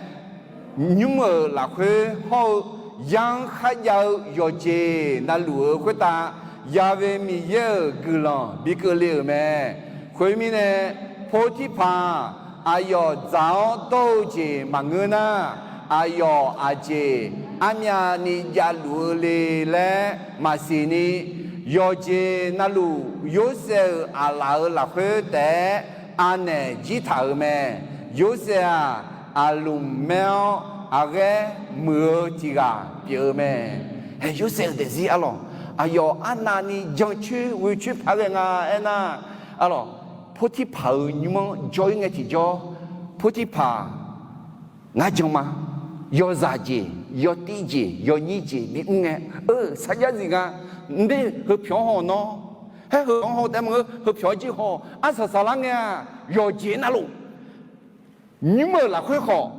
nymr-euq lafkhoer hawr-eu yar-anr kharjav-eu yawqjeq navluf-eu khoertav, Ya'we Miqyaer-euq guiqlanq bi keuvle-euq mae. Khoermirnae, Portirpaq aqyawf dzaq-awr dawr-eu jeq maqngeur nar, aqyawf aqjeq armyavni javluf-eu le laer maqsiq ni, yawqjeq navluf Yorsaev-euq aqlaf-euq lafkhoer taef-aer anaeq jir taq-euq mae. Yorsaev-aq, aqlmq maer-awr aqghaer muiq-eu tiq ghaq pyeuf-eu mae. Hae, Yorsaev-euq daefzir arlawq, aqyawf arnavni jancoer ghoecoer paq ghae nga aernar, arlawq, Portirpaq-euq nymr-anr jawr-ir ngae tiqjawr, Portirpaq ngar jan ma. Yawzaq jeq, yawtir jeq, yawnyir jeq bimr ngae, eu, sarjax zif nga. Mr, heu pyawq-anr haw nawr, haer heu-anr haw taef maqngeur, heu pyawq-anr jir haw, arsaq saqlar ngae-aq, yawqjeq navluf, nymr-euq lafkhoer khawf,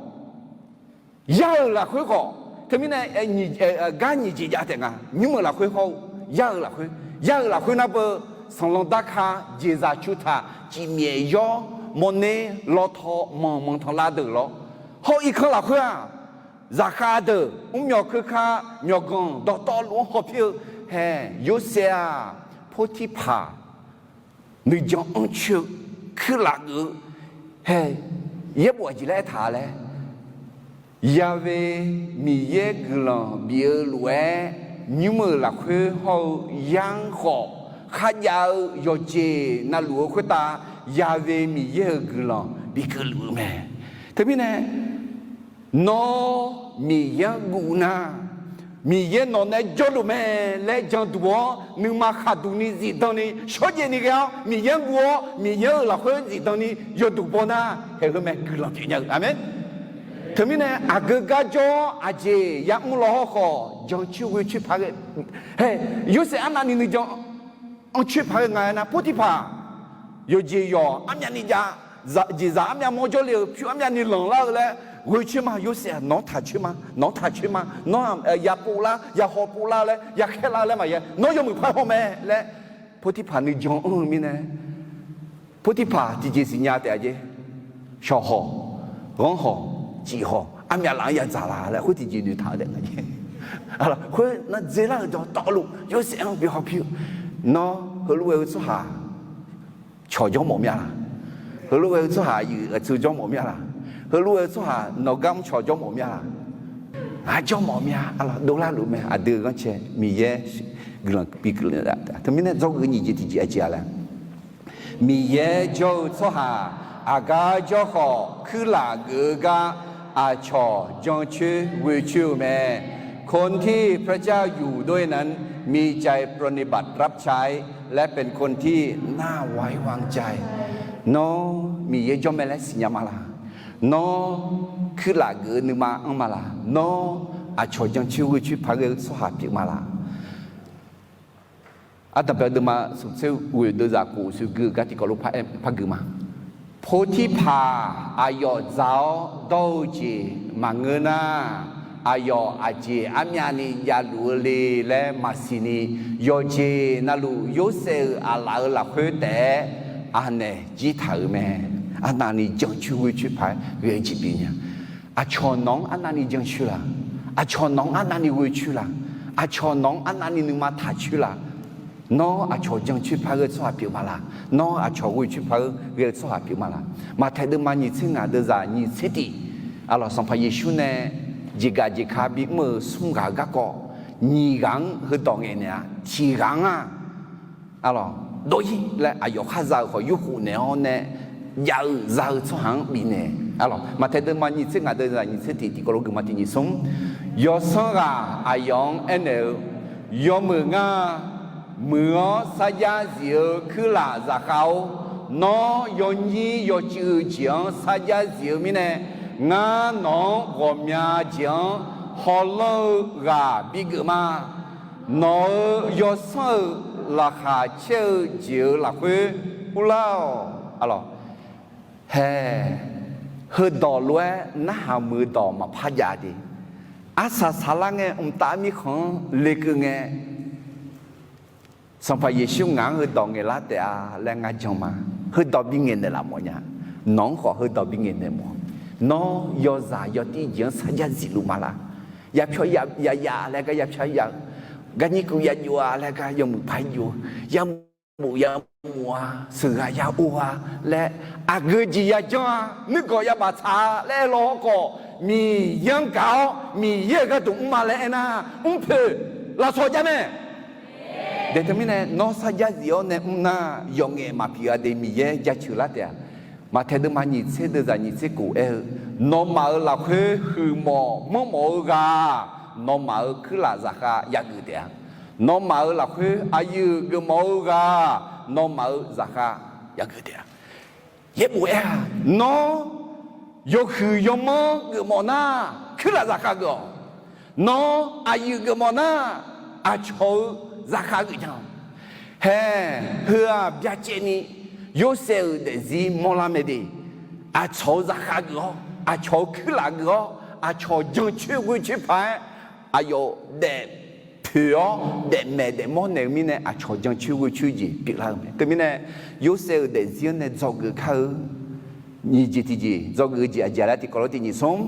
yar-euq lafkhoer khawf, teumirnae, gar nyiq jeq jav taef nga. Nymr-euq lafkhoer hawr-eu, yar-euq lafkhoer, yar-euq lafkhoer nar beu, sanqlanq darka, jeqzaq cutaq, cifmyaef yawr, mawrner, lawtaw, manq manqtanqlav deuq lawr, hawr irkanr lafkhoer-aq, zaqkhav deuq, mrmyawq keuka, myawqganq dawqtawvluf-anr hawpir-eu, hae, Yorsaev-aq, Portirpaq nuijan anr coer-eu, kuirlaf geuf-eu, hae, yaerbof aqjeq laer aertaq-a laer, Ya'we Miqyaer guiqlanq bif-eu lof-aer, nymr-euq lafkhoer hawr-eu yar-anr khawf, kharjav-eu yawqjeq navluf-eu khoertav, Ya'we Miqyaer-euq guiqlanq bi keuvluf-eu mae. Teumirnae, nawr Miqyaer-anr guv nar, Miqyaer nawq nae jawrluf mae laer janduq-awr, nuima khaqduq ni zifdan ni shawrjaev ni ghae-awr, Miqyaer-anr guv-awr, Miqyaer-euq lafkhoer zifdan ni yawduq baw nar, haeq heu mae, guiqlanq pyeuf nya-eu. Aqmeq. Teumirnae aqgeu gar jawr-awr aqjeq yamr law hawrkhawf, jancoer ghoecoer paq-aer, hae, Yorsaev arnavni nuijan anrcoer paq-aer nga aernar, Portirpaq yawqjeq yawq armyavni jav, jeqzaq armyav mawr jawrle-euq pyur armyavni lanqlar-eu laer ghoecoer ma. Yorsaev-aq nawq-anr taqcoer ma, nawq-anr taqcoer ma, nawr-aq yapov lar, yahaw pov lar laer, yakhaer lar laer maqya, nawr yawmuiq par haw mae laer Portirpaq nuijan anr-eu mirnae, Portirpaq tiqjeq siqnya taef-a jeq. Shawq hawq, ghanr hawq, cif hawq, armyav laf-anr yadzaq la laer khoer tiqjeq noeqtaq-eu taef-a jeq. Khoer nar dzeurlar-euq dawqtawvluf Yorsaev-anr bi hawpir-eu, nawr heulof ghae-eu tsawrhaq cawq jawr mawf mir-a laq? Heulof ghae-eu tsawrhaq yuif aqtsu jawr mawf mir-a laq? Heulof ghae-eu tsawrhaq nawq gar mr cawq jawr mawf mir-a laq? Aq jawr mawf mir-a. Dovlar luf mae, aqdui-euq ghanrcae Miqyaer guiqlanq bi guiqlanq. Teumirnae dzawgeuf nyiq jeq tiqjeq aqjeq-a laer, Miqyaer jawr-eu tsawrhaq aqgar jawr khawf, kuirlaf geuf-eu gar aqcawq jancoer ghoecoer-eu mae. คนที่พระเจ้าอยู่ด้วยนั้น มีใจปรนนิบัติรับใช้ และเป็นคนที่น่าไว้วางใจ Nawr Miqyaer jawr mae laer siqnya ma laq? Nawr kuirlaf geuf-eu nuima anr ma laq? Nawr aqcawq jancoer ghoecoer paq-aer ghae-eu tsawrhaq pyeuf ma laq? Ardanqbae deuvma smq tser ghoeq deuvzaq khof shuir gui-eu gar tiqkawv lof par-aer par gui ma. Portirpaq aqyawf dzaq-awr dawr-eu jeq maqngeur nar, aqyawf aqjeq armyavni javluf-eu le laer maqsiq ni, yawqjeq navluf Yorsaev-euq aqlaf-euq lafkhoer taef-aer anaeq jir taq-euq mae. Arnavni jancoer ghoecoer paq-aer ghae-eu jeq pyeuf nya. Aqcawq nawq-anr arnavni jancoer laq? Aqcawq nawq-anr arnavni ghoecoer laq? Aqcawq nawq-anr arnavni nuima taqcoer laq? Nawr aqcawq jancoer paq-aer ghae-eu tsawrhaq pyeuf ma laq? Nawr aqcawq ghoecoer paq-aer ghae-eu tsawrhaq pyeuf ma laq? Maqtaeq deuvma nyiq tser ngaq deuvzaq nyiq tser tiq, Sanqpaq Yeqsur nae jeqgaq jeqka bimr-euq smr ghaq-euq garkawv, nyiq ghaq-anr heudawq ngaeqnaeq-a. Tiq ghaq-anr-aq, dov-ir laer aqyawf khar za-euq khawf yurkhof naeq-awr nae jav-eu za-eu tsawrhaq-anr bifnaeq. Maqtaeq deuvma nyiq tser ngaq deuvzaq nyiq tser tiq tiqkawv lof gui ma tiq nyiq smr, yawsanr ghaq aqyawf-anr aernaeq-eu, Yawmuiq ngar muiq-awr sarjax zif-eu kuirlaf zaqkhav-or, nawr yawnyir yawcuiv-eu jeq-anr sarjax zif-eu mirnae, ngar nawq-anr ghawqmya jeq-anr hawlanr-eu ghaq bigeuf ma. Nawq-euq yawsanr-euq laqkhaq caer-eu jeq-euq lafkhoer urlar-awq. Hae, heudawq lof-aer narhaq muiq-eu dawq maqpar jav de. Arsaq saqlar ngae mqtav mirkhanq-anr lekeuv ngae, Sanqpaq Yeqsur ngaq-anr heudawq ngaeqlar taef-a laer ngar jan ma. Heudawq bingaeq naeqlaf mawf nya. Nawq-anr khawf heudawq bingaeq naeq mawf. Nawr yawzaq yawtir jeq-anr sarjax zifluf ma laq? Yapyawr yaya laer gar yapyawr ya-eu, garnyir kuv yajov-a laer gar yawmuiq par jov-eu, yabof yamof-a, sheuqghaq ya or-a laer, aqgeu jeq yajanr-a, nuirgawq yabaf tsaq-a laer aer law hawrkhawf, Miqyaer-anr gaq-awr Miqyaer-euq gharduq mr ma laer aernar, mrpoeq lafsawq jav mae. Daeq teumirnae nawr sarjax zif-awr nae mr nar, yawqngaef maqpyeuf-a de. Miqyaer jaceuq lar taef-a. Maqtaeq deuvma nyiq tser deuvzaq nyiq tser khof aer-eu, Nawmaf-euq lafkhoer huiqmawf manrmawf-eu ghaq, nawmaf-euq kuirlaf zaqkhav yageuf taef-a. Nawmaf-euq lafkhoer aqyuif geufmawf-eu ghaq, nawmaf-euq zaqkhav yageuf taef-a. Yaerbof aer-aq, nawr yawhuiq yawmanr geufmawf nar, kuirlaf zaqkhav geuf-awq. Nawr aqyuif geufmawf nar, aqcawq-eu zaqkhav geuf nya-awq. Hae, heu-aq byacaevni Yorsaev-euq daefzir mawrlar mae de. Aqcawq-eu zaqkhav geuf-awr, aqcawq-eu kuirlaf geuf-awr, aqcawq jancoer ghoecoer paq-aer, aqyawf daef poeq-awr daefmaeq daefmawr naeq-eu mirnae, aqcawq jancoer ghoecoer jeq pyeuflar-eu mae. Teumirnae, Yorsaev-euq daefzir-anr nae dzawgeuf kar-eu nyiq jeq tiqjeq, dzawgeuf-eu jeq aqjeq laer tiqkawv lof tiq nyiq smr,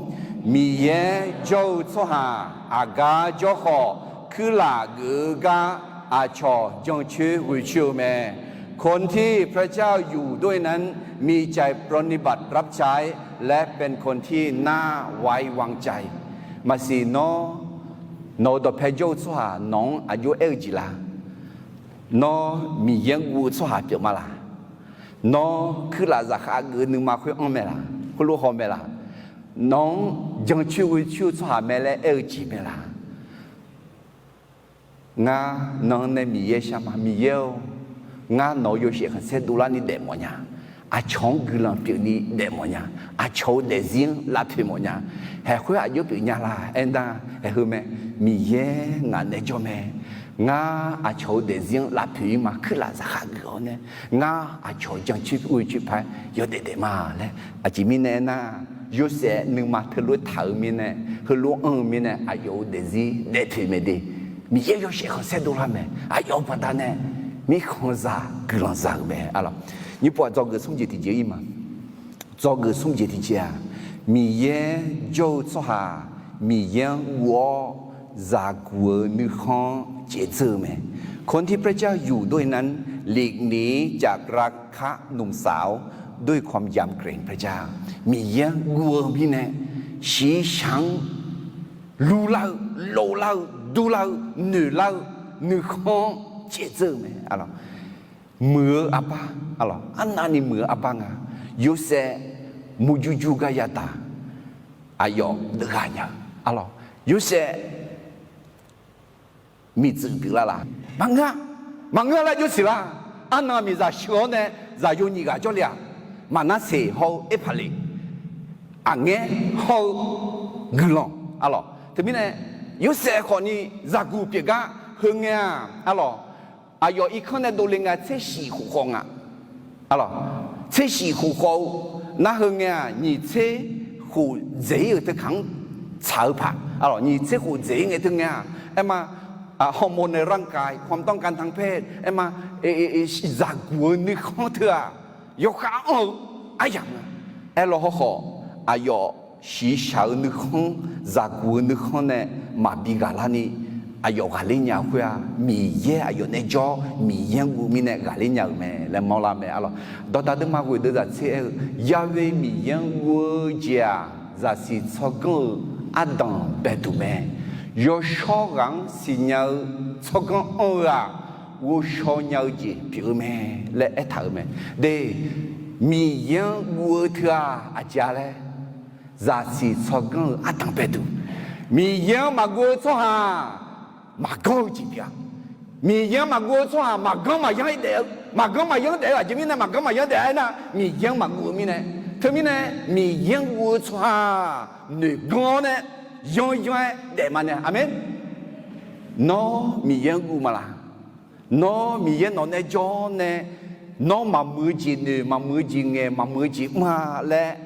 Miqyaer jawr-eu tsawrhaq aqgar jawr khawf, kuirlaf geuf-eu gar aqcawq jancoer ghoecoer-eu mae. คนที่พระเจ้าอยู่ด้วยนั้น มีใจปรนนิบัติรับใช้ และเป็นคนที่น่าไว้วางใจ Maqsiq nawr, nawq-euq dawqpae jawr-eu tsawrhaq nawq-anr aqjox aer-eu jeq la? Nawr Miqyaer-anr guv-eu tsawrhaq pyeuf ma laq? Nawr kuirlaf zaqkhav geuf-eu nuima khoer anr mae laq? Khoerlof haw mae laq? Nawq-anr jancoer ghoecoer-eu tsawrhaq mae laer aer-eu jeq mae laq? Ngar nan-anr nae Miqyaer shar ma. Miqyaer-or, ngar nawq-euq yawshaef khanqsaer dovlarni daefmawf nya. aqcawq-anr guiqlanq pyeufni daef mawfnya, aqcawq-euq daefzir-anr lavpoeq mawfnya. Haeq khoer aqjox pyeufnya la aernar, haeq heu mae, Miqyaer ngaq nae jawr mae. Ngar aqcawq-euq daefzir-anr lavpoeq-ir ma. Kuirlaf zaqkhav geuf-awr nae, ngar aqcawq-euq jancoer ghoe coer paq-aer yawdaef daef ma laer. Aqjeq mirnae aernar, Yorsaev nuima teulof-aer taq-euq mirnae, heulof-aer anr-eu mirnae, aqyawf-euq daefzir daefpoeq mae de. Miqyaer yawshaef khanqsaer dovlar mae. Aqyawf-euq baqdanae mirkhanqzaq guiqlanq za-euq mae, arlawq. Nymrpov-aq, dzawgeuf smr jeq tiqjeq-ir ma. Dzawgeuf smr jeq tiqjeq-aq, Miqyaer jawr-eu tsawrhaq Miqyaer-anr guv-awr zaqguq-eu nuikhanr-anr caevdzeur-eu mae. คนที่พระเจ้าอยู่ด้วยนั้น หลีกหนีจากราคะหนุ่มสาว ด้วยความยำเกรงพระเจ้า Miqyaer-anr guv-eu mirnae, shiqshaq-anr lurlar-eu, loflar-eu, durlar-eu, noeqlar-eu nuikhanr-anr caevdzeur-eu mae, arlawq. Muiq-eu arbar, arlawq, arnavni muiq-eu arbar nga. Yorsaev murjur jur gar yadaq, aqyawf deuvghaq nya-eu, arlawq. Yorsaev miqtsuif pyeuflar la? Maqngeur-a. Maqngeur laer jawr siq lar? Arnan miqzaq sheuq-awr nae zaqyo nyiq ghaq jawrle-aq, Maqnarseq hawr-eu Erpaqleq, aqngaer hawr-eu guiqlanq, arlawq. Teumirnae Yorsaev khawfni zaqguq pyeufgar heu ngae-aq, arlawq, aqyawf irkanr nae dovle nga tser shif khof khawf nga. Arlawq, tser shif khof khawf-eu nar heu ngae-aq, nyiq tser khof dzaeq-ir-euq teu kaq-anr tsaq-eu paq, arlawq, nyiq tser khof dzaeq-ir ngae teu ngae-aq, aerma, ฮอร์โมนในร่างกาย ความต้องการทางเพศ aerma, zaqguq-eu nuikhanr teu-aq, yawkhav anr-eu aryamq nga. Aerlaw hawkhawf, aqyawf shiqshaq-eu nuikhanr, zaqguq-eu nuikhanr nae maqbi ghaqlarni, aqyawf ghaqler nya-eu khoer-aq, Miqyaer aqyawf nae jawr, Miqyaer-anr guv mirnae ghaqler nya-euq mae laer mawrlar mae, arlawq. Dawqdaq deuvma ghoeq deuvzaq tser aer-eu, Ya'we Miqyaer-anr guv-eu jeq-aq, zaqsiq tsawrganr-euq ardanq baeduq mae. Yawshawr ghaq-anr siqnya-eu tsawrganr anr-eu-aq, ghovshaw nya-eu jeq pyeuf-eu mae laer aertaq-euq mae. De, Miqyaer-anr guv-eu teu-aq aqjeq-a laer, zaqsiq tsawrganr-euq ardanq baeduq. Miqyaer-anr maqguv-eu tsawrhaq maqganr-eu jeq pyeuf-a. Miqyaer-anr maqguv-eu tsawrhaq maqganr maqyanr-ir daef-eu, maqganr maqyanr daef-eu, aqjeq mirnae maqganr maqyanr daef-a aernar, Miqyaer-anr maqguv-eu mirnae. Teumirnae Miqyaer-anr guv-eu tsawrhaq noeq ganr-awr nae yanryanr-aer daef ma nae. Aqmeq. Nawr Miqyaer-anr guv ma laq? Nawr Miqyaer nawq nae jawr-awr nae, nawr maqmuiq-eu jeq noeq, maqmuiq-eu jeq ngaeq, maqmuiq-eu jeq mr-a laer,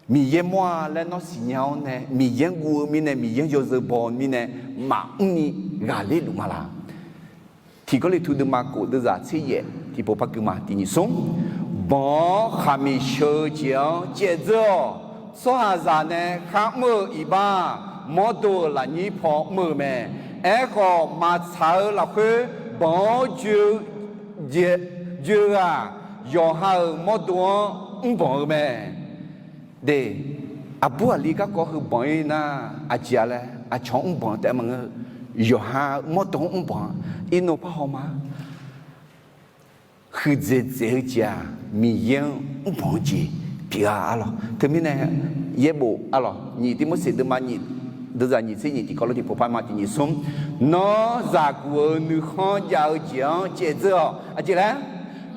Miqyaer mawr-a laer nawr siqnya-awr nae, Miqyaer-anr guv-eu mirnae, Miqyaer-anr yawzeu baw-eu mirnae, maqmr ni ghaqler luf ma laq? Tiq Gawrliqtu deuvma kof deuvzaq tser yaef tiqpov par gui ma tiq nyiq smr. Banq-anr khaqmiq sheu-eu jeq-anr caevdzeur-awq. Tsawrhaqzaq nae kharmr-eu iqbax-aq, mawrdo-euq lafnyir paw mr-eu mae. Aerkhawf, maqtsaq-eu lafkhoer banq-anr joe-eu jeq, joe-eu-aq, yawqha-euq mawrdo-anr mrbanq-eu mae. De, aqbur aqli garkawv heu banq-ir nar, aqjeq-a laer aqcawq-anr mrbanq taef maqngeur. Yawqha mawrdo-anr mrbanq, irnov par haw ma. Huiqdzaeq dzaeq-eu jeq-aq, Miqyaer-anr mrbanq-eu jeq pyeuf-a, arlawq. Teumirnae yaerbof, arlawq, nyiq Tivmorseq deuvma nyiq, deuvzaq nyiq tser nyiq tiqkawv lof tiqpov par ma tiq nyiq smr. Nawr zaqguq-eu nuikhanr jav-eu jeq-anr caevdzeur-awq. Aqjeq laer?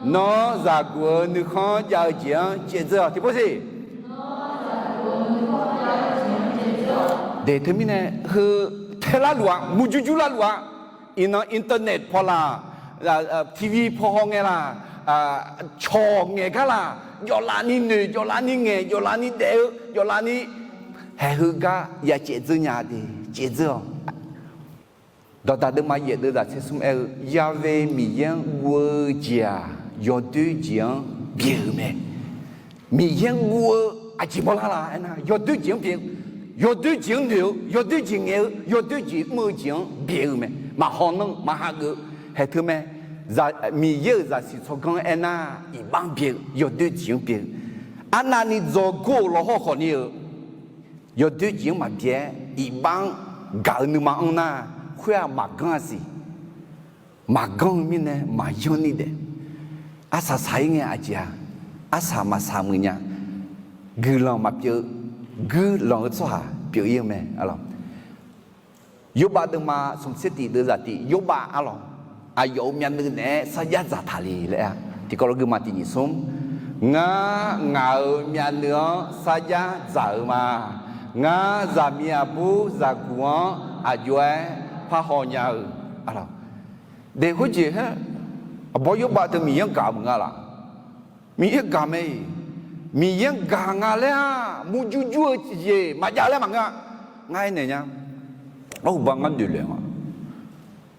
Nawr zaqguq-eu nuikhanr jav-eu jeq-anr caevdzeur-awq. Tiqpov siq. De, teumirnae heu tae larluf-a, murjur jur larluf-a. Iqnan internet paw laq, TV paw haw ngae laq, cawq ngaeq gar laq, jawvlaf ni noeq, jawvlaf ni ngaeq, jawvlaf ni daef-eu, jawvlaf ni haeq heugar ya caevdzeur nya de, caevdzeur-awq. Dawqdaq deuvma yaef deuvzaq tser smr aer-eu, Ya'we Miqyaer-anr guv-eu jeq-aq, yawdoer jeq-anr byaeq-euq mae. Miqyaer-anr guv-eu aqjeq mawrlar laf aernar, yawdoer jeq-anr byaeq-eu, yawdoer jeq-anr noeq-eu, yawdoer jeq ngaeq-eu, yawdoer jeq mr-eu jeq-anr byaeq-euq mae. Maqhaw nanr-eu, maqhageuf-eu, haeq teu mae. Miqyaer-euq zaqsiq tsawrganr aernar, iqbax-anr byaeq-eu, yawdoer jeq-anr byaeq-eu. Arnavni dzawgor-euq lawhawr khawfni-eu, yawdoer jeq-anr maqbyaeq-aer iqbax-anr gaq-eu nuima anr nar, khoer-aq maqganr-a siq. Maqganr-eu mirnae maqyanr ni daef. Arsaq saq-ir ngae aqjeq-a? Arsaq maqsaq muiq nya. Guiqlanq maqpyeuf-eu, guirlanq-eu tsawrhaq pyeuf-ir-eu mae, arlawq. Yorbav deuvma smq tser tiq deuvzaq tiq, Yorbav, arlawq, aqyawf-euq myavnuiv naeq-aer sarjax dzaqtaq le laer-a. Tiqkawv lof gui ma tiq nyiq smr. Ngar ngaq-euq myavnuiv-anr sarjax dzaq-eu ma. Ngar zaqmiq aqbur zaqguq-anr aqjox-aer parhaw nya-eu. Aqlawq, de khoerjeq-aer, aqbawr yawrbav teu Miqyaer-anr gaq maqnga laf? Miqyaer gaq mae-iq, Miqyaer-anr gaq nga laer-aq, murjur jur-eu jeq maqjav laer maqngeur-a. Ngar aernaeq nya, arhuba ngar noeq laeq nga.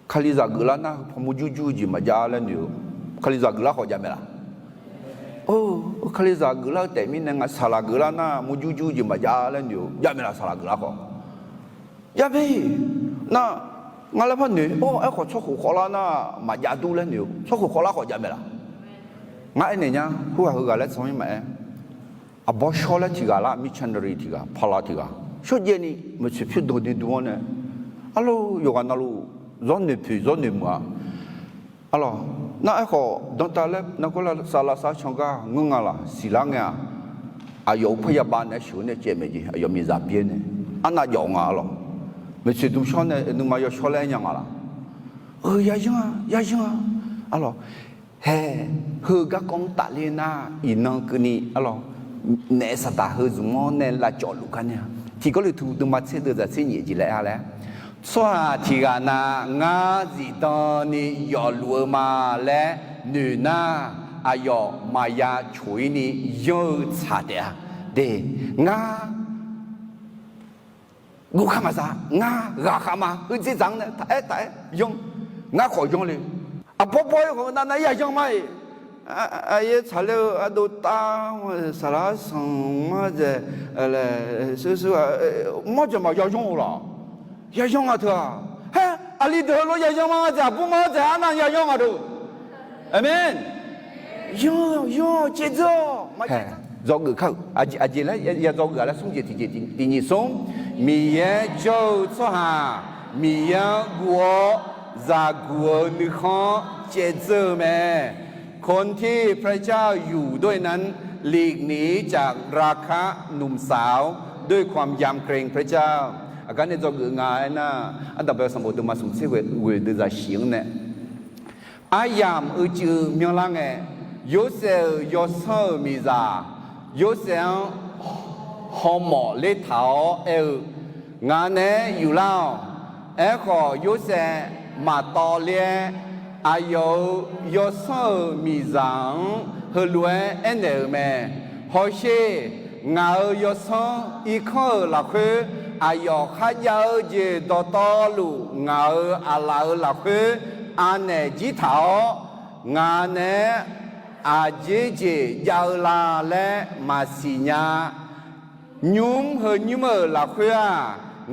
Kalizaq geuflar nar, heu paw murjur jur-eu jeq maqjav laer noeq-eu, Kalizaq geuflar khawf jav mae laf? Kalizaq geuflar-eu taef mirnae nga, saqlaq geuflar nar murjur jur-eu jeq maqjav laer noeq-eu jav mae laf? Saqlaq geuflar khawf jav mae-iq. Nar, ngar laer par noeq-or, aerkhawf tsawrkhof khawvlar nar maqjav dur laer noeq-eu, tsawrkhof khawvlar khawf jav mae laf? Ngar aernaeq nya, khoerghaq heughaq laer tsanr-ir maqaer. Aqbawr shawr laer tiq ghaq lar, missionary tiq ghaq, pala tiq ghaq shawrjaev ni maeqtsoeq pyur danqdui dui-anr nae, arlawr, yawqghaq navluf zawr noeq poeq zawr noeq muiq-a. Arlawq, nar aerkhawf dantav laer nargawr lavsav lavsav can gar ngeur nga laf? Siqlar ngae-aq, aqyawf-euq parya bav naeq-aer sheuq-eu nae caev maeq jeq, aqyawf miqzaq byaer nae arnav jawf nga. Arlawq, maeqtsoeq dm shawr nae nuima yawshawr laer aer nya nga laf? Yayanr-a, yayanr-a. Arlawq, hae, heu garkawv-anr tafler nar, iqnan keuvni, arlawq, naef saqdaq heu zmq-anr nae lavcawv luf gar nae-a. Tiq Gawrliqtu deuvma tser deuv zaqtser nyiq jeq laer-a laer, tsawrhaq tiq ghaq na ngar zifdan ni yawfluf-eu ma laer noeq nar, aqyawf maqya coq-ir ni yanr-eu tsaq taef-a. De, ngar guvkhav maqza, ngar ghaqkhav ma, heudzer dzaq-anr nae taq-aer taq-aer yanr, ngar khawf yanr le. Aqbawr bawr-ir khawf nav nav-ir yayanr ma-iq. Aqyaer tsaqler-eu ardov tav, saqlaq arsanq ma dzaeq, sursur-a, mawr dzaeq maqya yanr-eu laf? Yayanr nga teu-aq. Haer, aqli deuq heulof yayanr ma dzaeq, aqbur ma dzaeq, arnav yayanr nga deuq. Aqmeq. Yanr, yanr-awq, caevdzeur-awq, maqcaevdzeur. Dzawgeuf kar-eu aqjeq laer ya dzawgeuf-a laer smr jeq tiqjeq tiq nyiq smr, Miqyaer jawr-eu tsawrhaq Miqyaer-anr guv-awr zaqguq-eu nuikhanr caevdzeur-eu mae. คนที่พระเจ้าอยู่ด้วยนั้น หลีกหนีจากราคะ หนุ่มสาว ด้วยความยำเกรงพระเจ้า. Aqgar nae dzawgeuf nga aernar, Ardanqbae sanqbof deuvma smq tser ghoeq deuv zaqsiq-anr nae, aryamq uicuiv myanrlar ngae, Yorsaev-euq yawsanr-euq miqzaq Yorsaev-anr hawmawf lertaq-awr aer-eu, Ngaq naeq-aer yuflar-awq. Aerkhawf, Yorsaev maqtawv ler-aer, aqyawf-euq yawsanr-euq miqzaq-anr heulof-aer aernaeq-euq mae. Hawsher, ngaq-euq yawsanr irkanr-euq lafkhoer, aqyawf kharjav-eu jeq dawqtawvluf ngaq-euq aqlaf-euq lafkhoer anaeq jir taq-awr, ngaq naeq-aer aqjeq jeq jav-eu la laer maqsiq nya. Nymr heu nymr-euq lafkhoer-aq,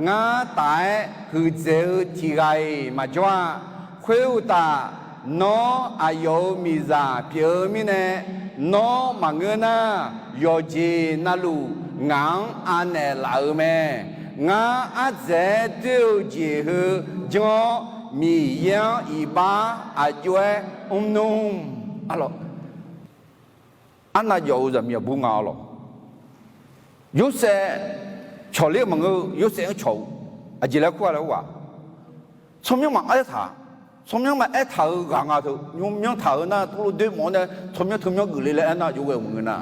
ngar taf-aer huiqdzaeq-eu tiq ghaq-iq maqjawr-a. Khoeruqtaf, nawr aqyawf-euq miqzaq pyeuf-eu mirnae, nawr maqngeur nar, yawqjeq navluf ngaq-anr anaeq laf-euq mae. Ngar ardzaeq-aer doer-eu jeq heu janr-awr, Miqyaer-anr iqbax aqjox-aer mrnmr. Arlawq, arnav jawf-eu zaqmiq aqbur nga arlawq. Yorsaev cawqler-eu maqngeur-eu, Yorsaev-anr cawq-eu. Aqjeq laer kur-a laer ghaq, tsawrmyanr maqaer taq, tsawrmyanr maqaer taq-eu ghaq nga teu, nymr myanr taq-eu nar, tawvlov doer mawf-awr nae tsawrmyanr teumyanr geufle laer aernar, jov ghae-eu maqngeur nar.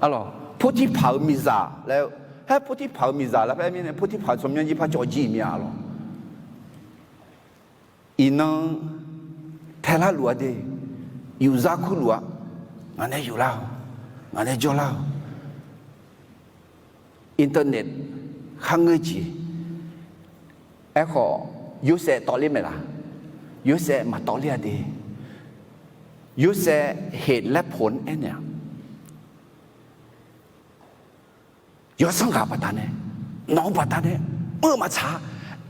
Arlawq, Potirpaq-euq miqzaq laer-eu, haer Potirpaq-euq miqzaq laer paer mirnae, Potirpaq tsawrmyanr jir par cawv jir mir-a arlawq. Iqnan taelar luf-a de, yufzar kurluf-a, ngaq nae yuflar-awq, ngaq nae jawrlar-awq. Internet kharngeur jeq. Aerkhawf, Yorsaev tawvler maeq laq? Yorsaev maqtawvler-a de. Yorsaev heq laer poq-anr aernaeq-a. Yawsanr ghaq baqdanae, nawq-eu baqdanae, mr-eu maqtsaq-a.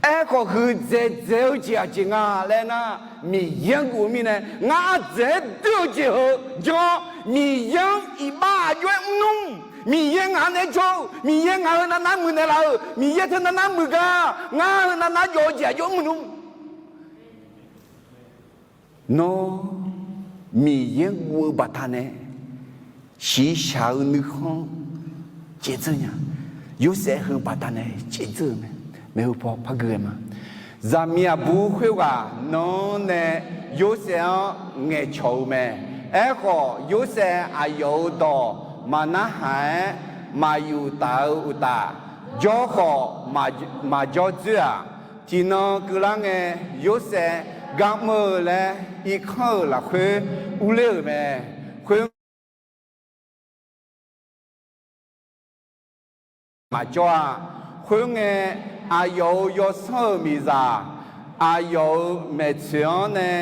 Aerkhawf, huiqdzaeq dzaeq-eu jeq aqjeq nga laer nar, Miqyaer-anr guv-eu mirnae, ngar ardzaeq-aer doer-eu jeq heu janr-awr, Miqyaer-anr iqbax aqjox-aer mrnmr. Miqyaer ngaq naeq-aer jawr-eu, Miqyaer ngaq heu navnav muiqnaeq laf-euq, Miqyaer teu navnav muiq gar, ngar heu navnav jawf-eu jeq aqjox mrnmr. Nawr Miqyaer-anr guv-eu baqdanae, shiqshaq-eu nuikhanr caevdzeur nya. Yorsaev heu baqdanae caevdzeur-eu mae. Maeqhu paw par gui-aer ma. Zaqmiq aqbur khoerghaq nanr nae Yorsaev-anr ngaeqcawq-eu mae. Aerkhawf, Yorsaev aqyawf-euq dawq maqnarhaq-aer maqyuf taf-eu uqtaf, jawr khawf maqjawr dzoer-aq, tiqnan keuvlar ngae, Yorsaev gar mr-eu laer irkanr-euq lafkhoer urler-euq mae. Khoer maqjawr-a. Khoerngae, aqyawf-euq yawsanr-euq miqzaq aqyawf-euq maeqtsoeq-anr nae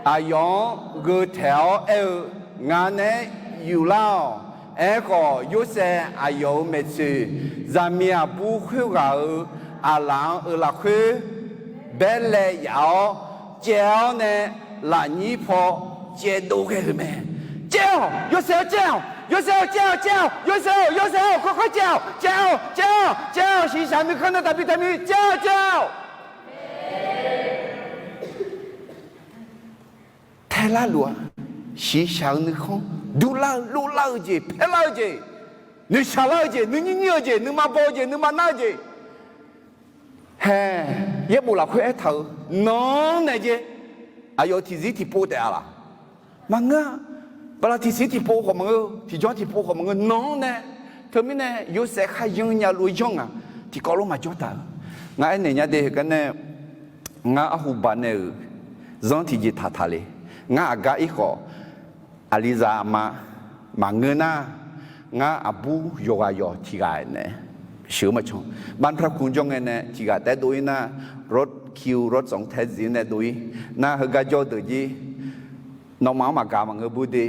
aqyawf-anr geutaeq-awr aer-eu, Ngaq naeq-aer yuflar-awq. Aerkhawf, Yorsaev aqyawf-euq maeqtsoeq, zaqmiq aqbur khoerghaq-euq aqlaf-anr-eu lafkhoer baerlae yaf-awr, caev-awr nae lafnyir paw caevdov ghae-euq mae. Caev-awq, Yorsaev-awr caev-awq, Yorsaev-awr caev-awq, caev-awq, Yorsaev-awr, Yorsaev-awr, kawrkawr caev-awq, caev-awq, caev-awq, caev-awq, shiqshaq nuikhanr nae taqbi taqbi caev-awq, caev-awq. Taelar luf-a. Shiqshaq-eu nuikhanr, durlar-eu, lorlar-eu jeq, paerlar-eu jeq, noeqshaq lar-eu jeq, nuinyir nyir-eu jeq, nuima baw-eu jeq, nuima nar-eu jeq, hae, yaerbof lafkhoer aertaq-euq, nanq-anr nae jeq, aqyawf tiqzir tiqpov taef-a laq? Maqngeur-a. Bala tiqzir tiqpov khawf maqngeur, tiqjawr tiqpov khawf maqngeur, nanq-anr nae. Teumirnae Yorsaev kharyanr nya lof-aer yanr ngaq, tiqkawv lof maqjawr taq-eu. Ngar aernaeq nya de heugar nae, ngar arhu baq nae-euq zanr tiqjeq taqtaq le. Ngar aqgar ir khawf, aqlizaq aqma maqngeur nar, ngar aqbur yawqghaq yawq tiqghaq nae sheuq-eu maqcan. Banprakun jawr ngae nae tiqghaq taef-aer dov-ir nar, rot kiu rot tsawq-anr tae zif-awr nae dov-ir nar, heugar jawr-eu deuq jir nawmaf-anr maqgaq maqngeur bur de.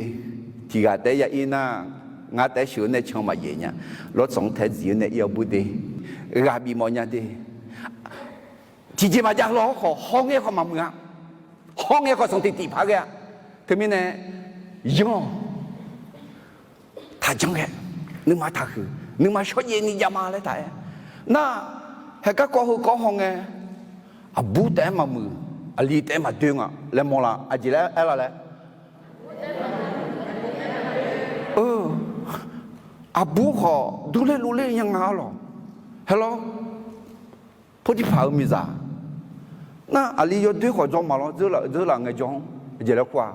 Tiqghaq taef-aer ya-ir nar, ngar taef-aer sheuq-eu nae can maqjaef nya. Rot tsawq-anr tae zif-awr nae ir-awr bur de. Ghaq bifmawf nya de. Tiqjeq maqjav heulof-awr khawf, hawngae khawf maqmuiq-a. Hawngae khawf sanqtiq tiq par ghae-a. Teumirnae yanr-awq. Taqjanr ghae, nuima taqhuiq, nuima shawrjaev ni javma laer taq-aer. Nar, haeq garkawv heu kawv hawngae, aqbur taef-aer maqmuiq, aqli taef-aer maqdoer nga laer mawrlar. Aqjeq laer aerlar laer? Aqbur khawf durler lurler nya nga arlawq. Haer lawr. Potiphar-euq miqzaq nar, aqli yawdoer khawf dzaw maqlawr, dzeur laf ngaejawr-anr aqjeq laer kur-aq,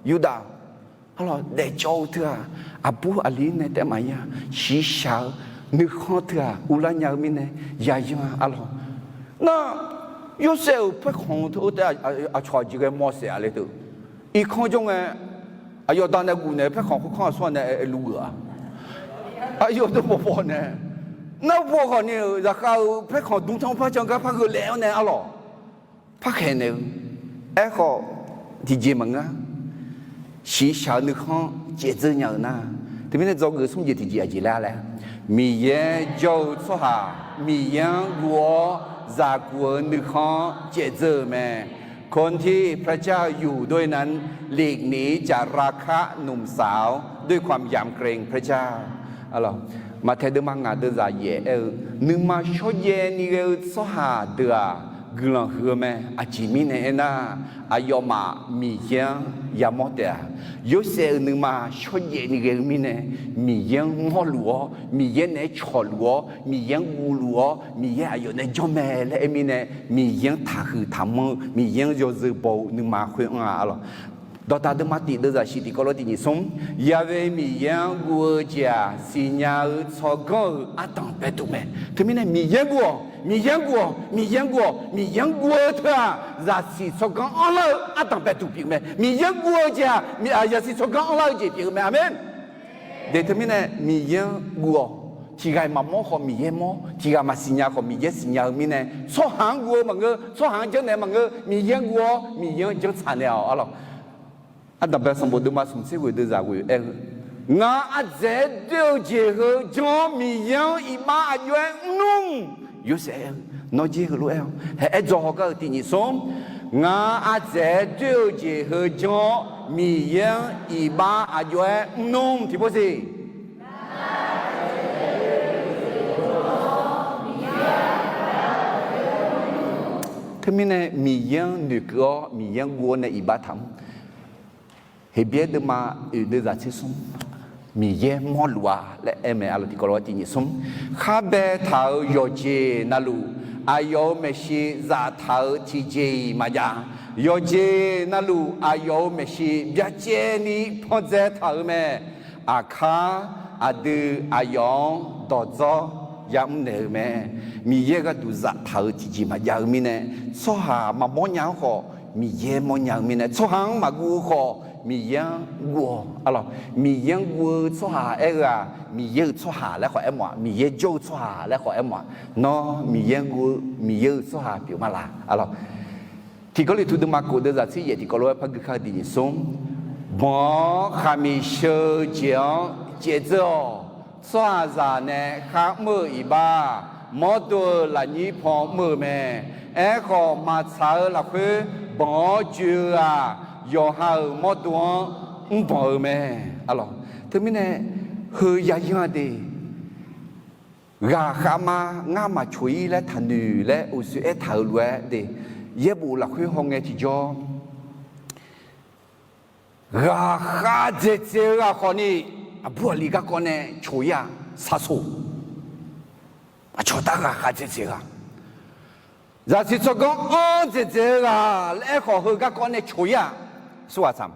Yurdav, arlawq, daefjawr-eu teu-aq, aqbur aqli nae taef-aer maqya, shiqshaq-eu nuikhanr teu-aq uvlar nya-eu mirnae yayanr-a arlawq. Nar, Yorsaev-euq paerkhanq-eu teu-aq, aqcawq aqjeq ghae mawrsaef-a le teu. Irkanr jawr ngae, aqyawf da nae guf naeq-eu paerkhanq khoerkanr aqsur-a nae aerluf geuf-a. Aqyawf deuq bawqbawq nae, nar bawqkhawf ni-euq zaqkhav-euq paerkhanq dmr tanr par can gar par gheu laef-awr nae arlawq, par khaeq naeq-eu. Aerkhawf, tiqjeq maqngeur-a. Shiqshaq-eu nuikhanr caevdzeur nya-euq nar, teumirnae dzawgeuf smr jeq tiqjeq aqjeq laer laer, Miqyaer jawr-eu tsawrhaq Miqyaer-anr guv-awr zaqguq-eu nuikhanr caevdzeur-euq mae. คนที่พระเจ้าอยู่ด้วยนั้น หลีกหนีจากราคะหนุ่มสาว ด้วยความยำเกรงพระเจ้า Maqtaeq deuvma ngaq deuvzaq yaef aer-eu, nuima shawrjaev ni ghae-eu tsawrhaq deuq-aq, guiqlanq huiq-eu mae. Aqjeq mirnae aernar, aqyawfmaf Miqyaer-anr yamawr taef-a. Yorsaev-euq nuima shawrjaev ni ghae-eu mirnae, Miqyaer-anr mawrluf-awr, Miqyaer naeq-aer cawqluf-awr, Miqyaer-anr guvluf-awr, Miqyaer aqyawf nae janr mae laer aer mirnae, Miqyaer-anr taqhuiq taqmanr-eu, Miqyaer-anr yawzeu baw-eu nuima khoer anr-a arlawq. Dawqdaq deuvma tiq deuvzaq shif tiqkawv lof tiq nyiq smr, Yahweh Miqyaer-anr guv-eu jeq-aq, siqnya-eu tsawrganr-euq ardanq baeduq mae. Teumirnae Miqyaer-anr guv-awq, Miqyaer-anr guv-awq, Miqyaer-anr guv-awq, Miqyaer-anr guv-eu teu-aq, zaqsiq tsawrganr anrlar-eu ardanq baeduq pyeuf mae. Miqyaer-anr guv-eu jeq-aq, zaqsiq tsawrganr anrlar-eu jeq pyeuf-eu mae. Aqmeq. De teumirnae Miqyaer-anr guv-awq. Tiqghaq-iq maqmawr khawf Miqyaer mawr, tiqghaq maqsiqnya khawf Miqyaer siqnya-eu mirnae, tsawrhaq-anr guv-eu maqngeur, tsawrhaq-anr janrnaeq maqngeur, Miqyaer-anr guv-awr Miqyaer-anr janrtsaq naeq-awq arlawq. Ardanqbae sanqbof deuvma smq tser ghoeq deuvzaq ghoeq aer-eu, Ngaq ardzaeq-aer doer-eu jeq heu janr-awr Miqyaer-anr iqbax aqjox-aer mrnmr. Yorsaev aer-eu, nawr jir heulof-aer-awq. Haeq aer dzaw hawgar-eu tiq nyiq smr, Ngaq ardzaeq-aer doer-eu jeq heu janr-awr Miqyaer-anr iqbax aqjox-aer mrnmr tiqpov siq. Teumirnae Miqyaer-anr noeqkeuv-awr Miqyaer-anr guv-awr nae iqbax taqmr. Heqbyaer deuvma oeq deuvzaq tser smr, Miqyaer mawrluf-a laer aer mae arlawq. Tiqkawv lof tiq nyiq smr, khar baetaq-euq yawqjeq navluf aqyawf-euq maeqshi zaftaq-euq tiqjeq-iq maqjav. Yawqjeq navluf aqyawf-euq maeqshi byacaevni pandzae taq-euq mae. Aqkar aqdui aqyawf-anr dawqdzawr yamr naeq-euq mae. Miqyaer gharduq zaftaq-euq tiqjeq maqjav-eu mirnae, tsawrhaq maqmawr nya-anr khawf Miqyaer mawrnya-eu mirnae, tsawrhaq-anr maqguv-eu khawf Miqyaer-anr guv-awq. Arlawq, Miqyaer-anr guv-eu tsawrhaq aer-eu-aq, Miqyaer-euq tsawrhaq laer khawf aermawf-aq, Miqyaer jawr-eu tsawrhaq laer khawf aermawf-aq. Nawr Miqyaer-anr guv-eu Miqyaer-euq tsawrhaq pyeuf ma laq? Arlawq, Tiq Gawrliqtu deuvma kof deuvzaq tser yaef tiqkawv lof-aer par gui kar-eu diq nyiq smr, banq-awr khaqmiq sheu-eu jeq-anr caevdzeur-awq. Tsawrhaqzaq nae kharmr-eu iqbax, mawrdo-euq lafnyir pan mr-eu mae. Aerkhawf, maqtsaq-eu lafkhoer banq-awr joe-eu-aq, yawqha-euq mawrdo-anr mrbanq-eu mae. Arlawq, teumirnae heu yayanr-a de. Ghaqkhav ma, ngar maqcoq-ir laer taqnoeq laer uqshoe aertaq-euq lof-aer de, yaerbof lafkhoer hawngae tiqjawr, ghaqkhav dzaeqdzaeq-eu ghaq khawfni, aqbur aqli garkawv nae coq-ir-aq, sarsoq. Aqcawq tar ghaqkhav dzaeqdzaeq-eu ghaq, zaqsiq tsawrganr anr dzaeqdzaeq-eu ghaq laer aerkhawf, heu garkawv nae coq-ir-aq, surghaq tsaq,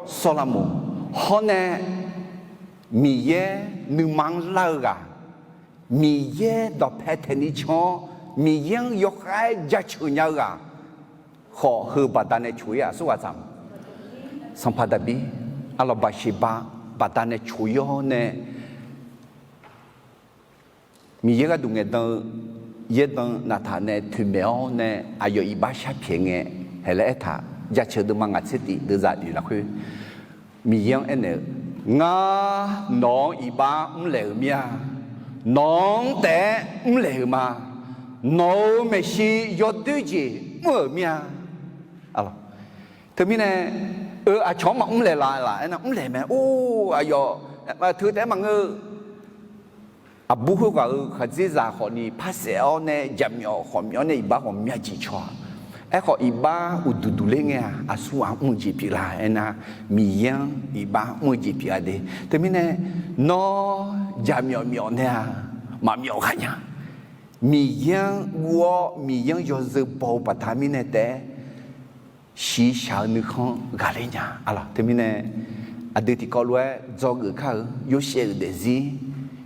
sawrlar moq. Hawr nae Miqyaer nuima-anr lar-eu ghaq, Miqyaer dawqpae taeqni can-awr, Miqyaer-anr yawkhav-aer jaceuq nya-eu ghaq khawf, heu baqdanae coq-ir-aq, surghaq tsaq, sanqpaq Daqbir, arlawq, Baqseqba baqdanae coq-ir-awr nae, Miqyaer gharduq ngaeqdan-eu yaerdan naqtaq nae toeqmaeq-awr nae, aqyawf iqbax sharpyaeq ngae, haeq laer aertaq, Jaceuq deuvma ngaq tser tif deuvzaq oeq lafkhoer, Miqyaer-anr aernaeq-eu, Ngar nawq-anr iqbax mrlaeq-euq mir-a. Nawq-anr taef-aer mrlaeq-euq ma. Nawq-euq maeqshi yawdoer jeq mr-euq mir-a. Teumirnae, eu, aqcawq-anr maqmr laeq laf laf aernar, mrlaeq mae. Or, aqyawf teu taef-aer maqngeur-eu, aqbur khoerghaq-euq khaqdzerzaq khawfni parsaef-awr nae jaqmyawf khawf myawf-awr nae iqbax ghawqmya jeq caw-aq. Aerkhawf, iqbax uqduq duq ler ngae-aq, aqsur ghaq mr-eu jeq pyeuflar aernar, Miqyaer-anr iqbax mr-eu jeq pyeuf-a de. Teumirnae, nawr jaqmyawf myawf nae-aq, maqmyawf ghaq nya. Miqyaer-anr guv-awr Miqyaer-anr yawzeu baw-eu baqda mirnae taef-aer, shiqshaq-eu nuikhanr ghaqler nya. Arlawq, teumirnae aqdui tiqkawv lof-aer dzawgeuf kar-eu Yorsaev-euq daefzir,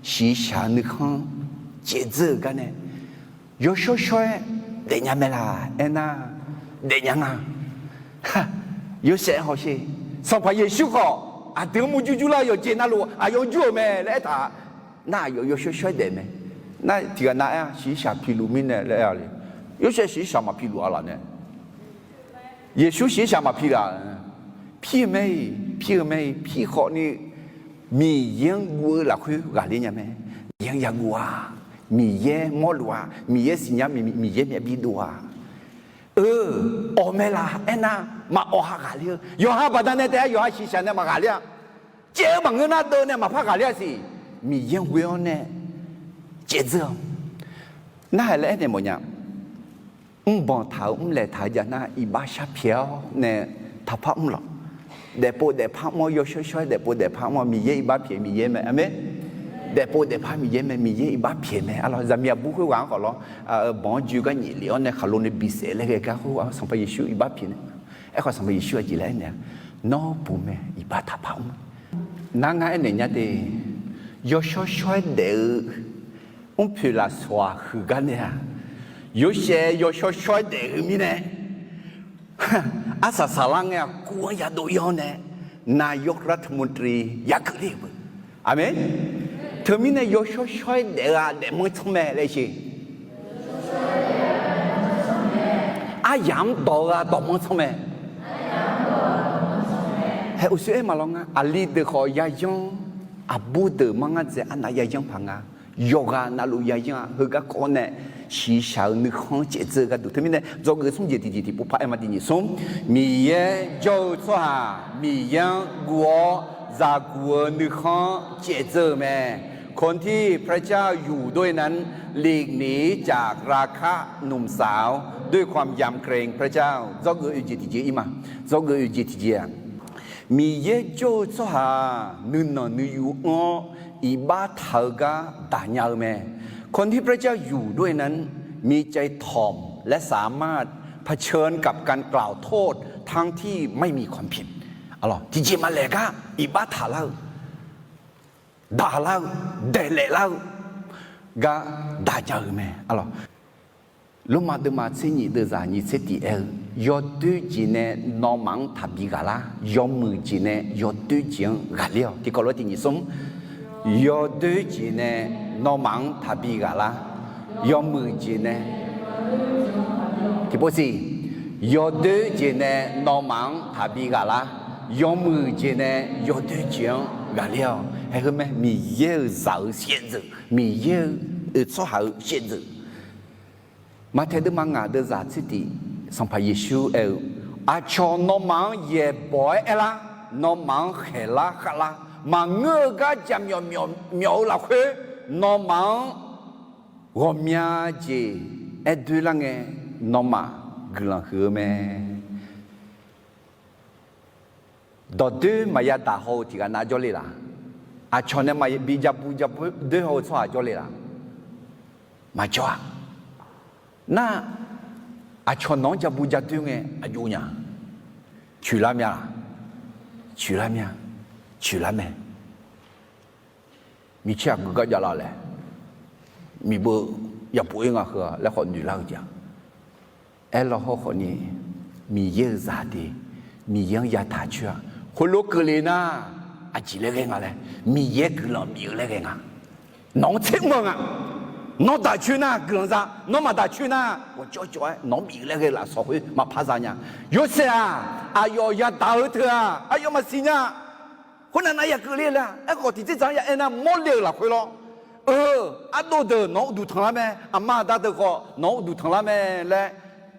shiqshaq-eu nuikhanr caevdzeur-euq gar nae, yawshawr shawr-aer daefnya mae laq aernar, daefnya nga. Yorsaev hawsher, Sanqpaq Yeqsur khawf aqdui-anr murjur jurlar-eu yawqjeq navluf aqyawf-anr jur-euq mae laer aertaq nar, aqyawf yawshawr shawr-aer daef mae. Nar tiqghaq nav aer-a, shiqshaq piluf mirnae laer aer-a le. Yorsaev shiqshaq maqpiluf-a laf nae, Yeqsur shiqshaq maqpi laf. Pir-eu mae-iq, pir-eu mae-iq, pir khawfni Miqyaer-anr guv-eu lafkhoer ghaqler nya mae. Miqyaer-anr yaguv-a, Miqyaer mawrluf-a, Miqyaer siqnya, Miqyaer myavbi dov-a. Eu, awq mae laq aernar, maqawq ha ghaqler-eu, yawqha baqdanae taef-aer yawqha shiqshaq nae maqghaqler-a. Caev-eu maqngeur nar deuv nae maqpar ghaqler-a siq. Miqyaer-anr ghoe-awr nae caevdzeur-awq. Narhaq laer aernaeq mawfnya. Mrbanq taq-eu mrlaeq taq-eu jav nar, iqbax sharpyaeq-awr nae taqpar mr lawq. Daefpov daefpar mr-awr, yawshawr shawr-aer daefpov daefpar mr-awr, Miqyaer iqbax pyaeq Miqyaer mae. Armaer. Daefpov daefpar Miqyaer mae, Miqyaer iqbax pyaeq mae. Arlawq, zaqmiq aqbur khoerghaq-anr khawf lawr, banq-anr joe gar nyiq lef-awr nae khaqlo nae bisaef laer ghae gar khoerghaq-anr Sanqpaq Yeqsur iqbax pyaeq nae. Aerkhawf Sanqpaq Yeqsur aqjeq laer aernaeq-a, Nawr buq mae, iqbax taqpar mr. Nar ngar aernaeq nya de, yawshawr shawr-aer daef-eu mrpoeq lafsawq-aq huiqgar nae-aq, Yorsaev yawshawr shawr-aer daef-eu mirnae, arsaq saqlar ngae-aq, kuv-anr yadov-ir-awr nae, นายกรัฐมนตรี yageuf ler-euq beu. Armaer. Teumirnae yawshawr shawr-aer daef-eu-aq daefmanr tsanr mae laer sher. Aryaq-anr dawq-eu-aq dawqmanr tsanr mae. Hae, uqshoe aer maqlawr nga, aqli deuq khawf yayanr, aqbur deuq mar ngar dzae arnav yayanr paq nga. Yawqghaq navluf yayanr-aq, heugar kawv-awr nae shiqshaq-eu nuikhanr caevdzeur-eu gharduq. Teumirnae dzawgeuf smr jeq tiqjeq tiqpov paq aer ma. Tiqjeq smr, Miqyaer jawr-eu tsawrhaq Miqyaer-anr guv-awr zaqguq-eu nuikhanr caevdzeur-eu mae. คนที่พระเจ้าอยู่ด้วยนั้น หลีกหนีจากราคะหนุ่มสาว ด้วยความยำเกรงพระเจ้า Dzawgeuf oeq jeq tiqjeq ir ma. Dzawgeuf oeq jeq tiqjeq-aq, Miqyaer jawr-eu tsawrhaq-aq, nuinanq nuiyu anr-awr iqbax taq-eu gar daq nya-eu mae. คนที่พระเจ้าอยู่ด้วยนั้น มีใจถ่อม และสามารถเผชิญกับการกล่าวโทษทั้งที่ไม่มีความผิด Tiqjeq maqlaeq gar iqbax taqlar-eu, daqlar-eu, daeqlaef lar-eu gar daqja-eu mae. Lormav deuvma tser nyif deuvzaq nyiq tser tiq aer-eu, yawdoer jeq nae nawmaf-anr taqbi ghaqlar, yawmuiq jeq nae yawdoer jeq-anr ghaqler-awq. Tiqkawv lof tiq nyif smr, yawdoer jeq nae nawmaf-anr taqbi ghaqlar, yawmuiq jeq nae, tiqpov siq, yawdoer jeq nae nawmaf-anr taqbi ghaqlar, yawmuiq jeq nae yawdoer jeq-anr ghaqler-awq. Haeqheu mae, Miqyaer-euq zaq-euq shaevdzeuf, Miqyaer-euq oe tsawrhaq-euq shaevdzeuf. Maqtaeq deuvma ngaq deuvzaq tser tiq, Sanqpaq Yeqsur aer-eu, aqcawq nawmaf-anr yaeqbawq-aer aerlar, nawmaf-anr khaeqlar khavlar, maqngeur-eu gar jaqmyawf myawf-eu lafkhoer, nawmaf-anr ghawqmya jeq aer doerlar ngae, nawmaf guiqlanq huiq-eu mae. Dawqdoer maqya daq haw-eu tiqghaq nav jawrle laq? Aqcawq nae maqbi jabu jadoer haw-eu tsawrhaq jawrle laq? Maqjawr-a. Nar, aqcawq nawq-anr jabu jadoer ngae aqjox nya? Coeqlar mya laq? Coeqlar mya. Coeqlar mae. Micaer aqgeu gar javlar laer, miqbeu yapof-ir nga heu-a laer khawf noeqlar-eu jeq-a. Aerlaw hawrkhawf ni, Miqyaer-euq zaqdeuq, Miqyaer-anr yataq coer-a. Khoerlof keuvle nar, aqjeq laer ghae nga laer, Miqyaer guiqlanq bif-eu laer ghae nga. Nawq-anr tser mr-eu nga. Nawr daq coer nar guiqlanq za, nawr maqdaq coer nar ghawqcawv cawv-aer nawq-anr bif-eu laer ghae lafsawq khoer maqpar za nya. Yorsaev-aq, aqyawf yadaq-eu teu-aq, aqyawf maqsiq nya. Khoernav nav ya keuvle laer-a. Aerkhawf tiqtser dzaq-anr ya aer nar, mawrle-euq lafkhoer lawr. Eu, ardov deuq nawq-anr uqduq tanqlar mae. Aqma aqda deuq khawf nawq-anr uqduq tanqlar mae laer,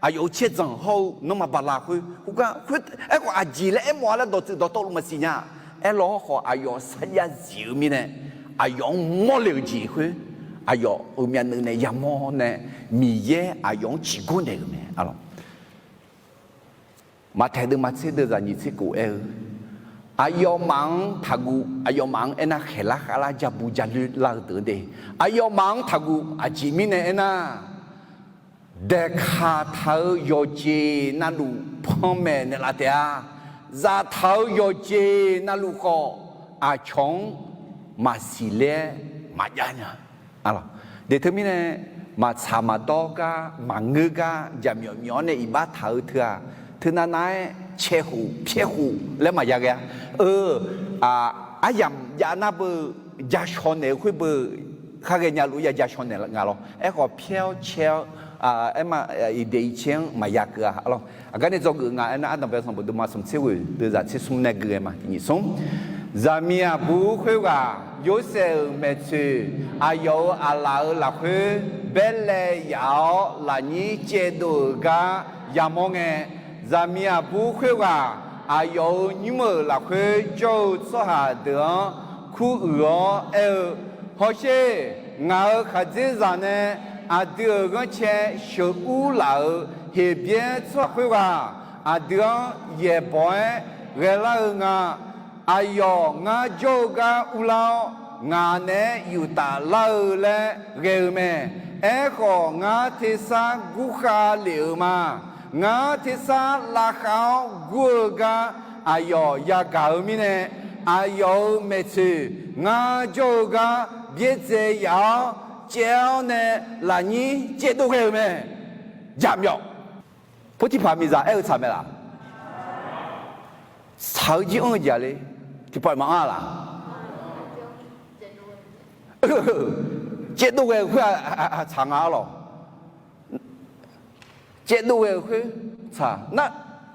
aqyawf-euq caerdzanq hawr-eu nawr maqbaq laf khoer, khoergar khoer, aerkhawf aqjeq laer aermawf-a laer dawqtsuif dawqtawvluf maqsiq nya. Aerlaw hawrkhawf aqyawf sarjav zif-eu mirnae, aqyawf-anr mawrle-euq jeq khoer, aqyawf-euq myavnuiv nae yamawr nae, Miqyaer aqyawf-anr ciqgor naeq-euq mae. Maqtaeq deuvma tser deuvzaq nyiq tser kof aer-eu, aqyawfmaf-anr taqguv, aqyawfmaf-anr aernar khaeqlar khavlar jabu jadoer lar-eu deuq-anr de. Aqyawfmaf-anr taqguv, aqjeq mirnae aernar, daeqkaq taq-eu yawqjeq navluf panmaeq naeqlaf taef-a. Zaftaq-eu yawqjeq navluf khawf, aqcawq-anr maqsiq ler-aer maqjav nya. Deq teumirnae, maqtsaq maqdawr gar, maqngeur gar, jaqmyawf myawf-awr nae iqbax taq-eu teu-aq, teunav nav-aer cae khof pyaer khof laer maqya ghae-a. Eu, aryamq jav nar beu, jashawq naeq-eu khoer beu, khar ghaenya luf ya jashawq naeq nga lawr. Aerkhawf pyaer-awr cae-awr, aerma, iqdeq iqcae-anr maqya keuv-a lawr. Aqgar nae dzawgeuf nga aernar, ardanqbae sanqbof deuvma smq tser ghoeq deuvzaq tser smr nae gui-aer ma, tiq nyiq smr. Zaqmiq aqbur khoerghaq Yorsaev-euq maeqtsoeq aqyawf-euq aqlaf-euq lafkhoer baerlae yaf-awr lafnyir caevdov-euq gar yamawr ngae, zaqmiq aqbur khoerghaq aqyawf-euq nymr-euq lafkhoer jawr-eu tsawrhaq deuq-anr kuruiq-awr aer-eu, Hawsher, ngaq-euq khaqdzerzaq nae aqdui-euq ghanrcae sheuqur laf-euq Heqbyaer tsawrhaq khoerghaq aqdui-anr yaeqbawq-aer ghaelar-eu nga. Aqyawf ngar jawr-eu gar urlar-awr, ngaq naeq-aer yuftaf lar-eu laer ghae-eu mae. Aerkhawf, ngar tersar gurkhav lef-euq ma. Ngar tersar lavkhav-awr gur-eu gar aqyawf yagaq-eu mirnae, aqyawf-euq maeqtsoeq ngar jawr-eu gar byaerdzae yaf-awr caev-awr nae lafnyir caevdov ghae-euq mae. Jaqmyawf. Potiqpaq miqzaq aer-eu tsaq mae laq? Tsaq-eu jir anr-eu jeq-a le. Tiqpawf maqanr-a laq? Caevdov ghae-euq khoer-aq tsaq nga-a lawq. Caevdov ghae-euq khoer tsaq nar,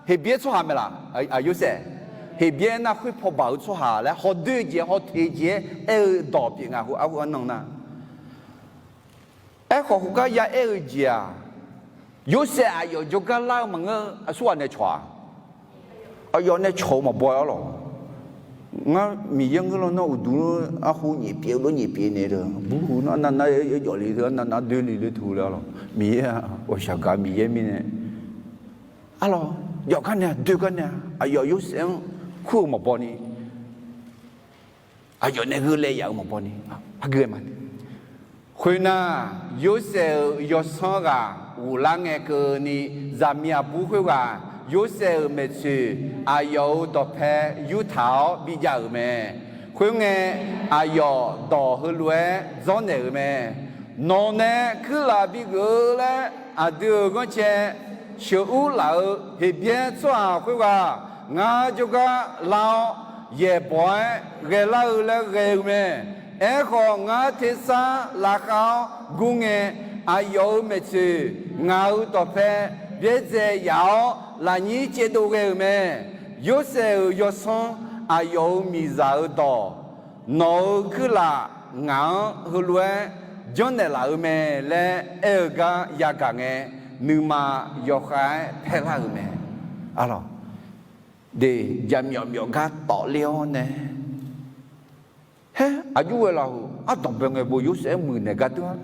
Heqbyaer tsawrhaq mae laq? Aq, Yorsaev, Heqbyaer nar khoer paw baq-eu tsawrhaq laer hawdoer jeq-aer hawteq jeq-aer aer-eu dawq pyeuf nga, arhu arnan nar. Aerkhawf, khoergar ya aer-eu jeq-aq, Yorsaev aqyawf jawrgar lar-eu maqngeur, aqsurghaq nae cawq-aq, aqyawf nae cawq-eu maqbaw-a lawq. Ngar Miqyaer ngeur lawnmr uqduq-anr arhu nyiq pyeuf-eu lof nyiq pyeuf naeq-eu bur nar, nar nar yawf le-eu nar, nar doer le-eu teu le-a lawq. Miqyaer-aq, ghawqshaq gaq Miqyaer mirnae, arlawq, yawf gar nae-a, doer gar nae-a, aqyawf Yorsaev-anr kur-eu maqbaw ni, aqyawf nae gheu laev yaf-eu maqbaw ni, aqgeu-aer ma. Khoernar, Yorsaev-euq yawsanr ghaq ghoflar ngae keuvni, zaqmiq aqbur khoerghaq Yorsaev-euq maeqtsoeq aqyawf-euq dawqpae yurtaq-awr bijav-euq mae. Khoerngae, aqyawf dawq heulof-aer dzawrnaeq-euq mae. Nawq nae kuirlaf bigeuf-eu laer aqdui-euq ghanrcae sheuqur laf-euq Heqbyaer tsawrhaq khoerghaq ngar jawrgar lar-awr, yaeqbawq-aer ghaelar-eu laer ghae-eu mae. Aerkhawf, ngar tersar lavkhav-awr gur ngae, aqyawf-euq maeqtsoeq ngaq-euq dawqpae byaerdzae yaf-awr, lafnyir caevdov ghae-euq mae. Yorsaev-euq yawsanr aqyawf-euq miqzaq-euq dawq, nawq-euq kuirlaf ngaq-anr heulof-aer janrnaeq laf-eu mae laer aer-eu gar yagaq ngae, nuima yawkhav-aer paerlar-euq mae. Arlawq, de, jaqmyawf myawf gar tawfler-awr nae, haer aqjox ghae laf-euq ardanq bae ngae bo Yorsaev-aer muiqnaeq gar deur-a,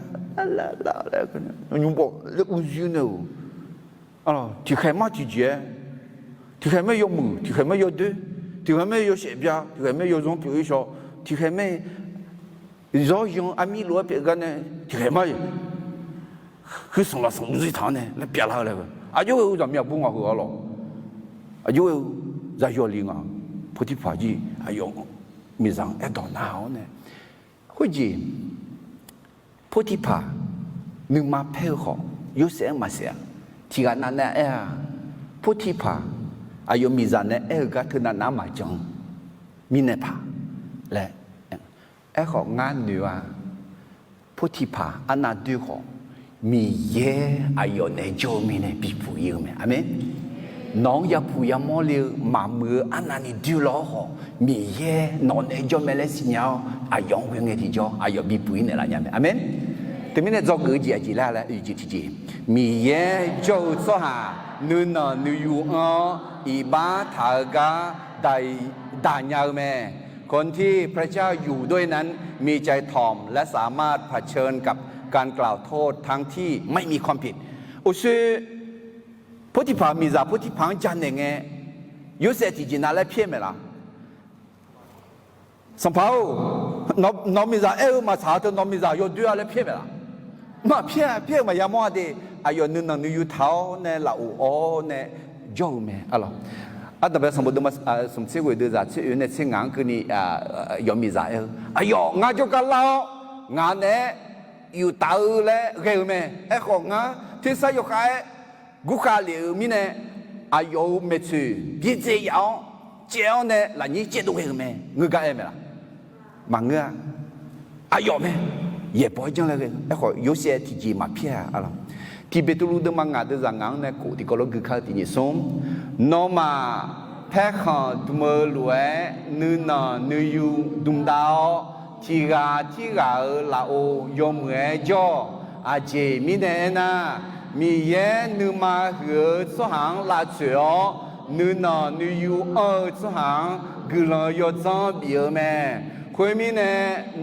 nymrbaw laer uiqzuir nae-euq, tiqkhaeq mar tiqjeq-aer, tiqkhaeq mar yawmuiq, tiqkhaeq mar yawdoer, tiqkhaeq mar yawshaef bya, tiqkhaeq mar yawzanr pyeuf-ir shaw, tiqkhaeq mar zawr yan armir lof-aer pyeuf gar nae, tiqkhaeq mar huiq sanq lafsanq uiqzuir taq-anr nae laer pyavlar-eu laer, aqjox ghae-eu zaqmiq aqbur ngaq heu arlawq, aqjox ghae-eu zaqyawf li ngaq, Potifar jir aqyawf miqzaq-anr aerdawq nar-awr nae, khoerjeq Potifar nuima paer-eu khawf, Yorsaev-anr maqsaef-a. Tiqghaq navnav aer-a, Potifar aqyawf miqzaq nae aer-eu gar teunav nav-anr maqjan mirnae paq laer. Aerkhawf, ngar noeq-a, Potifar arnav doer khawf, Miqyaer aqyawf naeq-aer jawr-eu mirnae bibuq ir-eu mae. Aqmeq. Nawq-anr yapuq yamawr le-eu maqmuiq-eu arnavni doer law-awr khawf, Miqyaer nawq naeq-aer jawr mae laer siqnya-awr, aqyawf-anr ghoe ngae tiqjawr aqyawf bibuq ir naeqlaf nya mae. Aqmeq. Teumirnae dzawgeuf-eu jeq aqjeq laer laer oeq jeq tiqjeq, Miqyaer jawr-eu tsawrhaq nuinanq nuiyu anr-awr iqbax taq-eu gar daq nya-eu mae. คนที่พระเจ้าอยู่ด้วยนั้นมีใจถ่อม และสามารถเผชิญกับการกล่าวโทษทั้งที่ไม่มีความผิด Uqshoe Potifar miqzaq Potifar-anr janaeq ngae, Yorsaev tiqjeq nav laer pyaer maeq laf? Sanqpaq-or, nawq miqzaq aer-eu maqtsaq-a teu nawq miqzaq yawdoer-a laer pyaer maeq laf? Maqpyaer-a. Pyaer-eu maqya mawr-a de. Aqyawf nuinanq nuiyu taq-awr nae lafov-awr nae jawr-eu mae. Ardanqbae sanqbof deuvma smq tser ghoeq deuvzaq tser oe nae tser ngaq-anr keuvni, yawf miqzaq aer-eu, aqyawf ngar jawrgar lar-awr ngaq naeq-aer yuf taf-eu laer ghae-eu mae. Aerkhawf, ngar tersar yawkhav-aer gurkhav lef-eu mirnae, aqyawf-euq maeqtsoeq byaerdzae yaf-awr caev-awr nae lafnyir caevdov ghae-eu mae. Ngeur gar aer mae laf? Maqngeur-a. Aqyawf mae. Yaeqbawq-aer janrlae ghae-eu. Aerkhawf, Yorsaev tiqjeq maqpyaer-a arlawq. Tiqbeqtuvluv deuvma ngaq deuvzaq ngaq-anr nae kof tiqkawv lof guikar-eu tiqnyif smr, nawmaf paerkhanq dm-eu lof-aer nuinanq nuiyu dmdav-awr, tiqghaq tirghaq-euq lafov yawmuiq-aer jawr-awq. Aqjeq mirnae aernar, Miqyaer nuima huiq-eu tsawrhaq-anr lavtsoeq-awr, nuinanq nuiyu anr-eu tsawrhaq-anr guiqlanq yawdzanr bif-eu mae. Khoermirnae,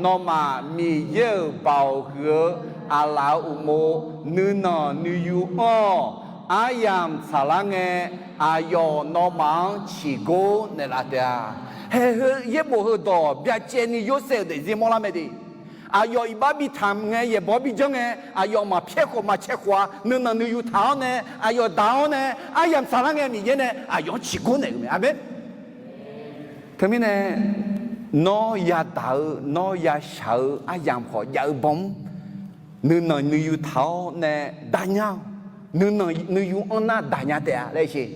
nawmaf Miqyaer-euq baoq huiq-eu aqlaf-euq uqmov nuinanq nuiyu anr-awq. Aryamq tsaqlar ngae, aqyawf nawmaf-anr ciqgor naeqlaf taef-a. Haeq heu yaerbof heudawq byacaevni Yorsaev-euq daefzir mawrlar mae de. Aqyawf iqbax bi tanq ngae, yaeqbawq-anr bi janr ngae, aqyawf maqpyaer khof maqcae khof-a, nuinanq nuiyu taq-awr nae, aqyawf daq-awr nae, aryamq tsaqlar ngae Miqyaer nae aqyawf-anr ciqgor naeq-euq mae. Aqmeq. Teumirnae, nawr yadaq-eu, nawr yashaq-eu aryamq khawf jav-eu bawr-mr, nuinanq nuiyu taq-awr nae daqnya-awq. Nuinanq nuiyu anr nar daqnya taef-a laer sheq.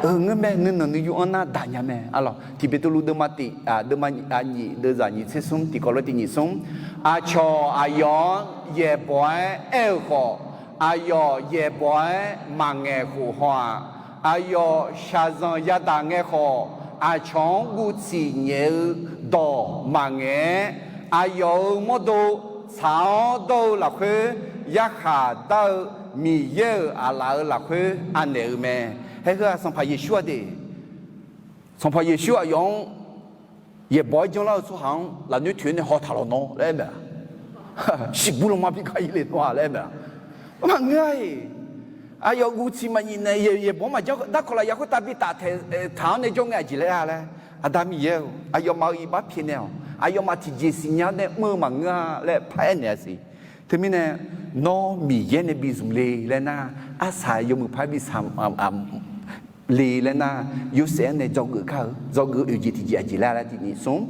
Ngeur mae, nuinanq nuiyu anr nar daqnya mae. Arlawq, Tiqbeqtuvluv deuvma tiq, deuvma nyif deuvzaq nyif tser smr tiqkawv lof tiq nyif smr. Aqcawq aqyawf-anr yaeqbawq-aer aer-eu khawf, aqyawf yaeqbawq-aer maqngaeq khof haw-aq. Aqyawf shaqzanq yadaq ngae khawf, aqcawq-anr guv tsiq nyaef-eu dawq maqngaeq-aer, aqyawf-euq mawrdo tsaq-awr dawr-eu lafkhoer, yarkhaq dar-eu Miqyaer-euq aqlaf-euq lafkhoer anaeq-eu mae. Haeq heu-aq, Sanqpaq Yeqsur-a de. Sanqpaq Yeqsur aqyawf-anr yaeqbawq-aer janrlar-eu tsawrhaq-anr lafnoer toeq-aer nae haw taq lawq nawr laer aer maeq-a. Siqbuq lanma bi ka ir le nawr-aq laer aer maeq-a. Maqngeur-a-iq. Aqyawf guv tsiq maqnyif naeq yaeqbawq-anr maqjanr darkawq lafyaq khoertav bi taf taeq taq-anr nae jawr ngae aqjeq laer-a laer. Aqda Miqyaer-eu aqyawfmaf-euq iqbax pyaeqnaeq-awq. Aqyawfmaf tiqjeq siqnya-awr nae mr-eu maqngeur-a laer par aernaeq-a siq. Teumirnae, nawr Miqyaer nae bi zmq le laer nar, arsaq yawmuiq par bi saq le laer nar, Yorsaev-anr nae dzawgeuf kar-eu, dzawgeuf oeq jeq tiqjeq aqjeq laer laer tiqnyif smr.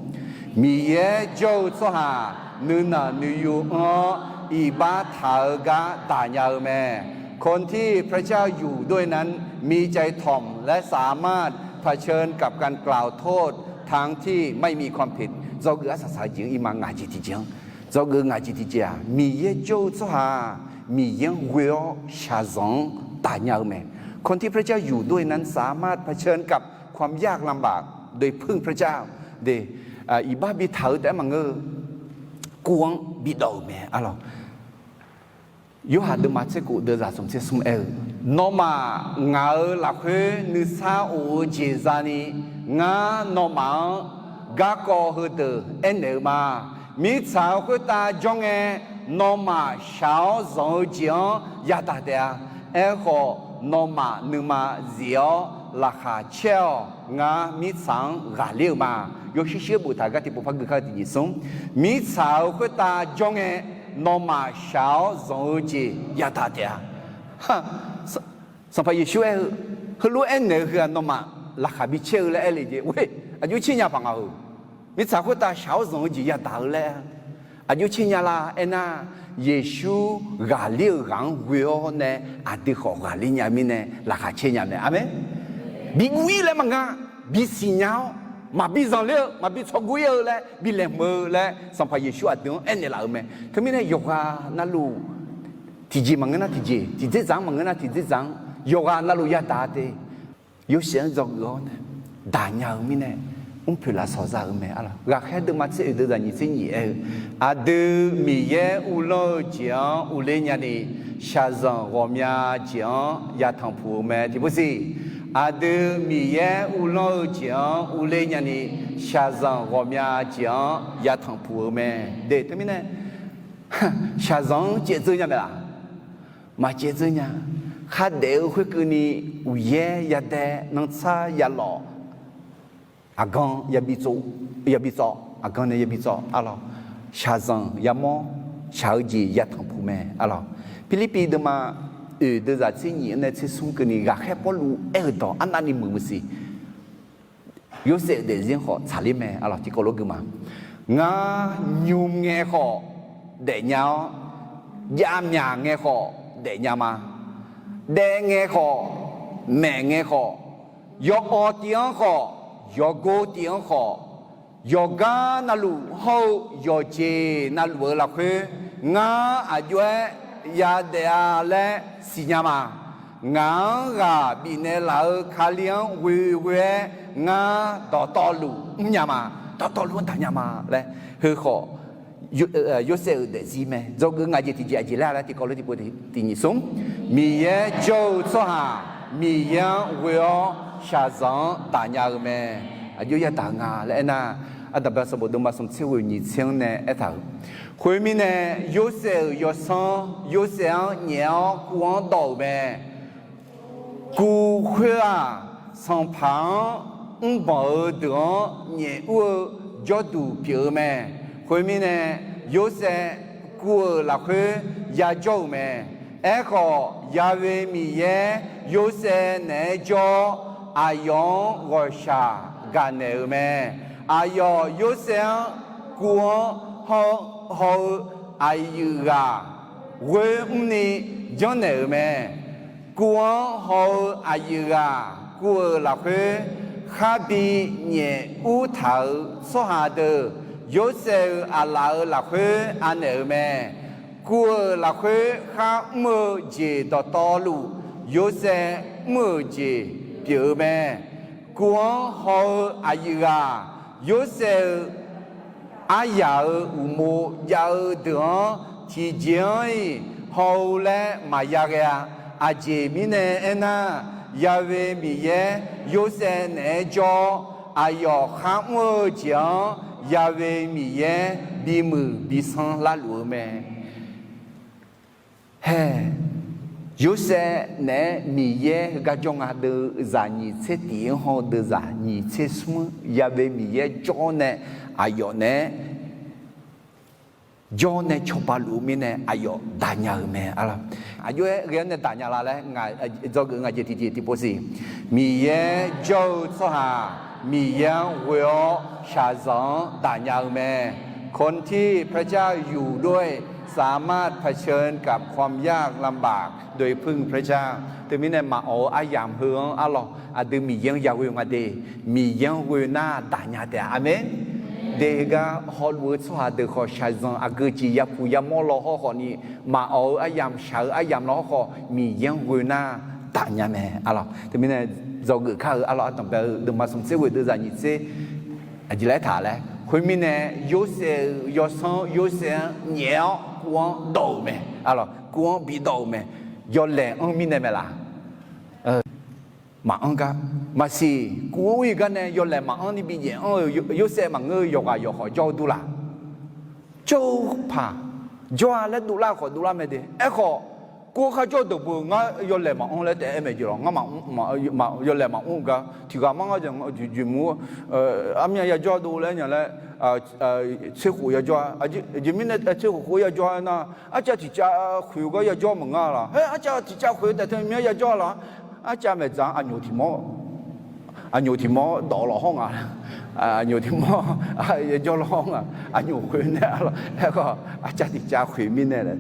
Miqyaer jawr-eu tsawrhaq nuinanq nuiyu-anr iqbax taq-eu gar daq nya-eu mae. คนที่พระเจ้าอยู่ด้วยนั้น มีใจถ่อม และสามารถเผชิญกับการกล่าวโทษทั้งที่ไม่มีความผิด Dzawgeuf arsaq saq-eu jeq-anr irma ngaq jeq tiqjeq-anr, dzawgeuf ngaq jeq tiqjeq-aq, Miqyaer jawr-eu tsawrhaq Miqyaer-anr ghoe-awr shaqzanq-anr daq nya-eu mae. คนที่พระเจ้าอยู่ด้วยนั้น สามารถเผชิญกับความยากลำบากโดยพึ่งพระเจ้า Iqbax bi taq-eu taef-aer maqngeur-eu, kov-anr bidawv-euq mae. Arlawq, Yorhaq deuvma tser khof deuvzaq smq tser smr aer-eu, Nawmaf ngaq-euq lafkhoer nuisar of-eu jeq zani, ngar nawmaf-anr garkawv heudeuq aernaeq-eu ma. Mirtsaq-euq khoertav jawr ngae, nawmaf shaq-awr zanq-eu jeq-anr yadaq taef-a. Aerkhawf, nawmaf nuima zif-awr laqkhaq caer-awq. Ngar mirtsaq-anr ghaqler-eu ma. Yawshuir shuir-aer boftaq gar tiqpov par gui kar-eu tiqjeq smr. Mirtsaq-euq khoertav jawr ngae, nawmaf shaq-awr zanq-eu jeq yadaq taef-a. Sanqpaq Yeqsur aer-eu, heulof-aer aernaeq-eu heu-aq, nawmaf laqkhaq bi caer-eu laer aer le jeq. Aqjox caer nya paq nga-eu. Mirtsaq khoertav shaq-awr zanq-eu jeq yadaq-eu laer aqjox caer nya la aernar, Yeqsur ghaqler-eu ghaq-anr ghoe-awr nae aqdui khawf ghaqler nya mirnae laqkhaq caer nya mae. Aqmeq. Bi guv-ir laer maqnga, bi siqnya-awr, maqbi zanqler-eu, maqbi tsawrgor-ir-eu laer bi laeqhmq-eu laer Sanqpaq Yeqsur aqdui-anr aernaeq laf-euq mae. Teumirnae yawqghaq navluf tiqjeq maqngeur nar tiqjeq, tiqdzerdzaq-anr maqngeur nar tiqdzerdzaq-anr yawqghaq navluf yadaq te. Yorsaev-anr dzawgeuf-awr nae daq nya-eu mirnae, mrpoeq lafsawq za-eu mae. Arlawq, Ghaqkhaer deuvma tser oeq deuvzaq nyiq tser nyiq aer-eu, Aqdui Miqyaer uvlanr-eu jeq-anr uvler nyani, shaqzanq ghawqmya jeq-anr yatanq puq-eu mae. Tiqpov siq, Aqdui Miqyaer uvlanr-eu jeq-anr uvler nyani, shaqzanq ghawqmya jeq-anr yatanq puq-eu mae. De, teumirnae shaqzanq-anr caevdzeur nya mae laf? Maqcaevdzeur nya. Khardaef-eu khoerkeuvni uqyaer yadae nanrtsar yalawf, aqgan yabi tsov, aqgan nae yabi tsawv. Arlawq, shaqzanq yamawr, shaq-eu jeq yatanq puq mae. Arlawq, Pirlirpiv deuvma oeq deuvzaq tser nyiq-anr nae tser smr keuvni ghaqkhaer Pawrluv aer-eu dawq arnavni muiq muiq siq. Yorsaev-euq daefzir-anr khawf tsaqler mae. Arlawq, tiqkawv lof gui ma. Ngar nymr ngae khawf daefnya-awr, javmyaq ngae khawf daefnya ma. Daev ngae khawf, maef ngae khawf, yawawv tiv-anr khawf, yawgor tiv-anr khawf, yawqgar navluf hawr-eu yawqjeq navluf-eu lafkhoer, ngar aqjox-aer yadaef-a laer siqnya ma. Ngaq-anr ghaq bifnaeq laf-eu Kali-anr ghoeghoe-aer ngar dawqtawvluf mrnya ma, dawqtawvluf-anr daqnya ma laer, heu khawf, Yorsaev-euq daefzir mae. Dzawgeuf ngaq jeq tiqjeq aqjeq laer laer tiqkawv lof tiqpov tiqnyif smr. Miqyaer jawr-eu tsawrhaq Miqyaer-anr ghoe-awr shaqzanq-anr daqnya-eu mae. Aqjox yadaq-eu nga laer aernar, Aqdaq Baq sanqbof deuvma smq tser ghoeq nyiq tser-anr nae aertaq-euq, khoermirnae, Yorsaev-euq yawsanr Yorsaev-anr nyaef-awr kuv-anr dawv-euq mae. Kuv khoer-aq, sanqpaq-anr mrbanq-eu deuq-anr nyaef ur-eu jawrduq pyeuf-eu mae. Khoermirnae, Yorsaev kuv-euq lafkhoer yajawr-euq mae. Aerkhawf, Ya'we Miqyaer Yorsaev naeq-aer jawr-awr, aqyawf-anr ghawqshaq gaqnaeq-euq mae. Aqyawf Yorsaev-anr kuv-anr haw-eu aqyuif ghaq ghoer mrni janrnaeq-euq mae. Kuv-anr haw-eu aqyuif ghaq kuv-euq lafkhoer kharbi nyaef ur taq-euq tsawrhaq deuq, Yorsaev-euq aqlaf-euq lafkhoer anaeq-euq mae. Kuv-euq lafkhoer khar mr-eu jeq dawqtawvluf, Yorsaev mr-euq jeq pyeuf-eu mae. Kuv-anr haw-eu aqyuif ghaq, Yorsaev-euq aryaq-euq uqmov jav-eu deuq-anr tiqjeq-anr-iq haw-eu laer maqya ghae-a. Aqjeq mirnae aernar, Ya'we Miqyaer Yorsaev naeq-aer jawr-awr, aqyawf khar mr-eu jeq-anr Ya'we Miqyaer bimuiq bisanr larluf-eu mae. Hae, Yorsaev naeq-aer Miqyaer heugar jawr nga. Deuvzaq nyiq tser tiq-anr haw-eu deuvzaq nyiq tser smr-anr yabe Miqyaer jawr-awr nae, aqyawf naeq-aer jawr nae cawba luf-eu mirnae aqyawf daqnya-euq mae. Aqjox-aer ghae-awr nae daqnya la laer, dzawgeuf ngaq jeq tiqjeq tiqpov siq. Miqyaer jawr-eu tsawrhaq Miqyaer-anr ghoe-awr shaqzanq-anr daqnya-eu mae. คนที่พระเจ้าอยู่ด้วย สามารถเผชิญกับความยากลำบาก โดยพึ่งพระเจ้า. Teumirnae maqawq-eu aryamq heu-anr arlawq aqdui Miqyaer-anr yaghoe nga de. Miqyaer-anr ghoe nar daqnya taef-a. Aqmeq. De heugar hawluf-eu tsawrhaq deuq khawf shaqzanq aqgeu jeq yapuq yamawr law hawrkhawf ni, maqawq-eu aryamq shaq-eu aryamq law hawrkhawf Miqyaer-anr ghoe nar daqnya mae arlawq. Teumirnae dzawgeuf kar-eu arlawq ardanq bae-eu deuvma smq tser ghoeq deuvzaq nyiq tser aqjeq laer taq laer. Khoermirnae Yorsaev-euq yawsanr Yorsaev-anr nyaef-awr kuv-anr dawv-euq mae arlawq. Kuv-anr bidawv-euq mae. Yawlaeq anr mirnae mae laf. Maqanr gar maqsiq. Kuv-anr ir gar nae yawlaeq maqanr ni bi nyaef anr-eu Yorsaev maqngeur-eu yawqghaq yawqkhawf jawr-eu dur laq. Jawr-eu paq jawr-a laer dovlar khawf dovlar mae de. Aerkhawf, kuv-anr kharjawr dawqbeuq ngar yawlaeq maqanr laer taef-aer maeq jeq lawq. Ngar yawlaeq maqanr-eu gar tiqghaq mar ngar jeq jeqmur armyav yajawr dov laer nya laer tserkhof yajawr-a. Aqjeq mirnae tserkhof khof yajawr-a nar, arcav tiqcav khoeq-eu gar yajawr maqngar laq. Haer, arcav tiqcav khoeq-eu taef teu mir-anr yajawr laq. Arcav maeqdzaq-anr aqnyoq tiq mawr, aqnyoq tiq mawr dawf lawq hawr nga. Aqnyoq tiq mawr yajawr lawq hawr nga. Aqnyoq khoeq nae arlawq. Aerkhawf arcav tiqcav khoeq mirnae laer,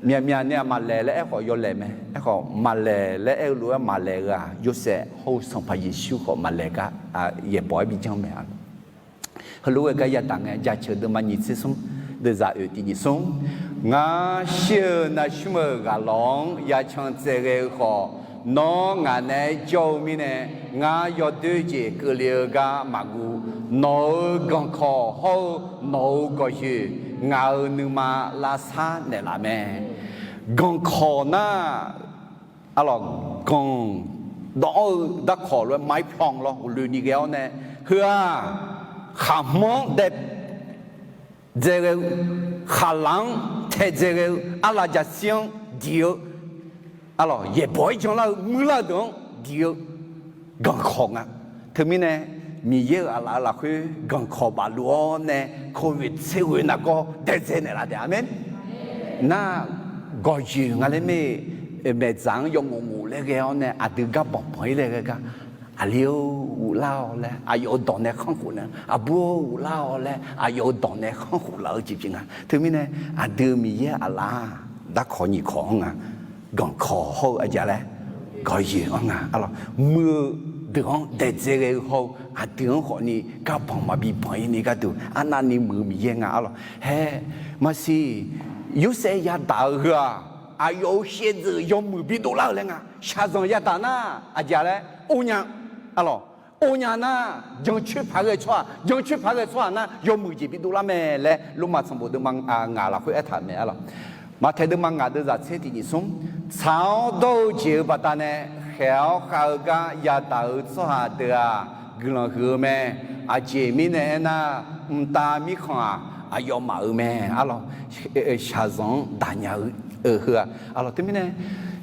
myaqmyaq nae-aq maqlaeq laer aerkhawf yawlaeq mae. Aerkhawf maqlaeq laer aer-eu lof-aer maqlaeq-eu-aq Yorsaev hawr-eu Sanqpaq Yeqsur khawf maqlaeq gar yaeqbawq-aer bi janr mae. Heulof-aer gar yadaq ngae, jaceuq deuvma nyiq tser smr, deuvzaq oeq tiq nyiq smr, ngar shir-eu navshmr-euq ghaqlawq-anr yacan tsaev ghae-eu khawf, nawr ngaq naeq-aer jawr-eu mirnae, ngar yawdoer jeq keuvle-eu gar maqguv. Nawq-euq ganqkawq hawr-eu nawq-euq gawqyoeq ngaq-euq nuima lavsar naeqlaf mae. Ganqkawq nar, arlawq, ganq dawv-anr-eu darkawq lof-aer ไม้พลอง lawr ghofle ni ghae-awr nae, heu-aq, khaqhmanr-anr dae dzae ghae-eu, khaqlaq-anr taedzae ghae-eu, arlav jaqshir-anr diq-eu, arlawq, yaeqbawq-aer janlar-eu muirlar-eu deuq-anr diq-eu ganqkawq nga. Teumirnae Miqyaer-euq aqlaf-eu lafkhoer ganqkawq bafluf-awr nae โควิด tser ghoe nargawr daedzae naeqlaf taef. Aqmeq. Nar, gawqyoeq nga laer mae. Maeqdzaq-anr yawngof ngof laer ghae-awr nae aqdui gar banqbanq-ir laer ghae gar, aqli-or ghoflar-awq laer aqyawf-euq dawq nae khanrkhof nae, aqbur-or ghoflar-awq laer aqyawf-euq dawq nae khanrkhof laf-eu jeq pyeuf nga. Teumirnae aqdui Miqyaer aqlaf-aq, darkawq nyiq kawq-anr nga. Ganqkawq hawr-eu aqjeq laer, gawqyoeq-anr nga arlawq. Muiq-eu deuq-anr daedzae ghae-eu hawr-eu aqdui-anr khawfni garbanq maqbi banq-ir ni gharduq arnavni muiq-eu Miqyaer nga arlawq. Haer, maqsiq, Yorsaev yadaq-eu heu-aq, aqyawf-euq shaevdzeuf yawmuiq bidov lar-eu laer nga. Shaqzanq yadaq nar aqjeq laer or nya arlawq. Or nya nar, jancoer paq ghae tsawrhaq, jancoer paq ghae tsawrhaq nar yawmuiq jeq bidov lar mae laer Lormav sanqbof deuvma ngaq lafkhoer aertaq-euq mae arlawq. Maqtaeq deuvma ngaq deuvzaq tser tiq nyiq smr, tsaq-awr dawr-eu jeq-euq baqdanae khaeq-awr khav-eu gar yadaq-euq tsawrhaq deuq-aq guiqlanq huiq-eu mae. Aqjeq mirnae aernar, mqtav mirkhanq-aq aqyawfmaf-euq mae arlawq. Shaqzanq-anr daqnya-eu heu-aq arlawq. Teumirnae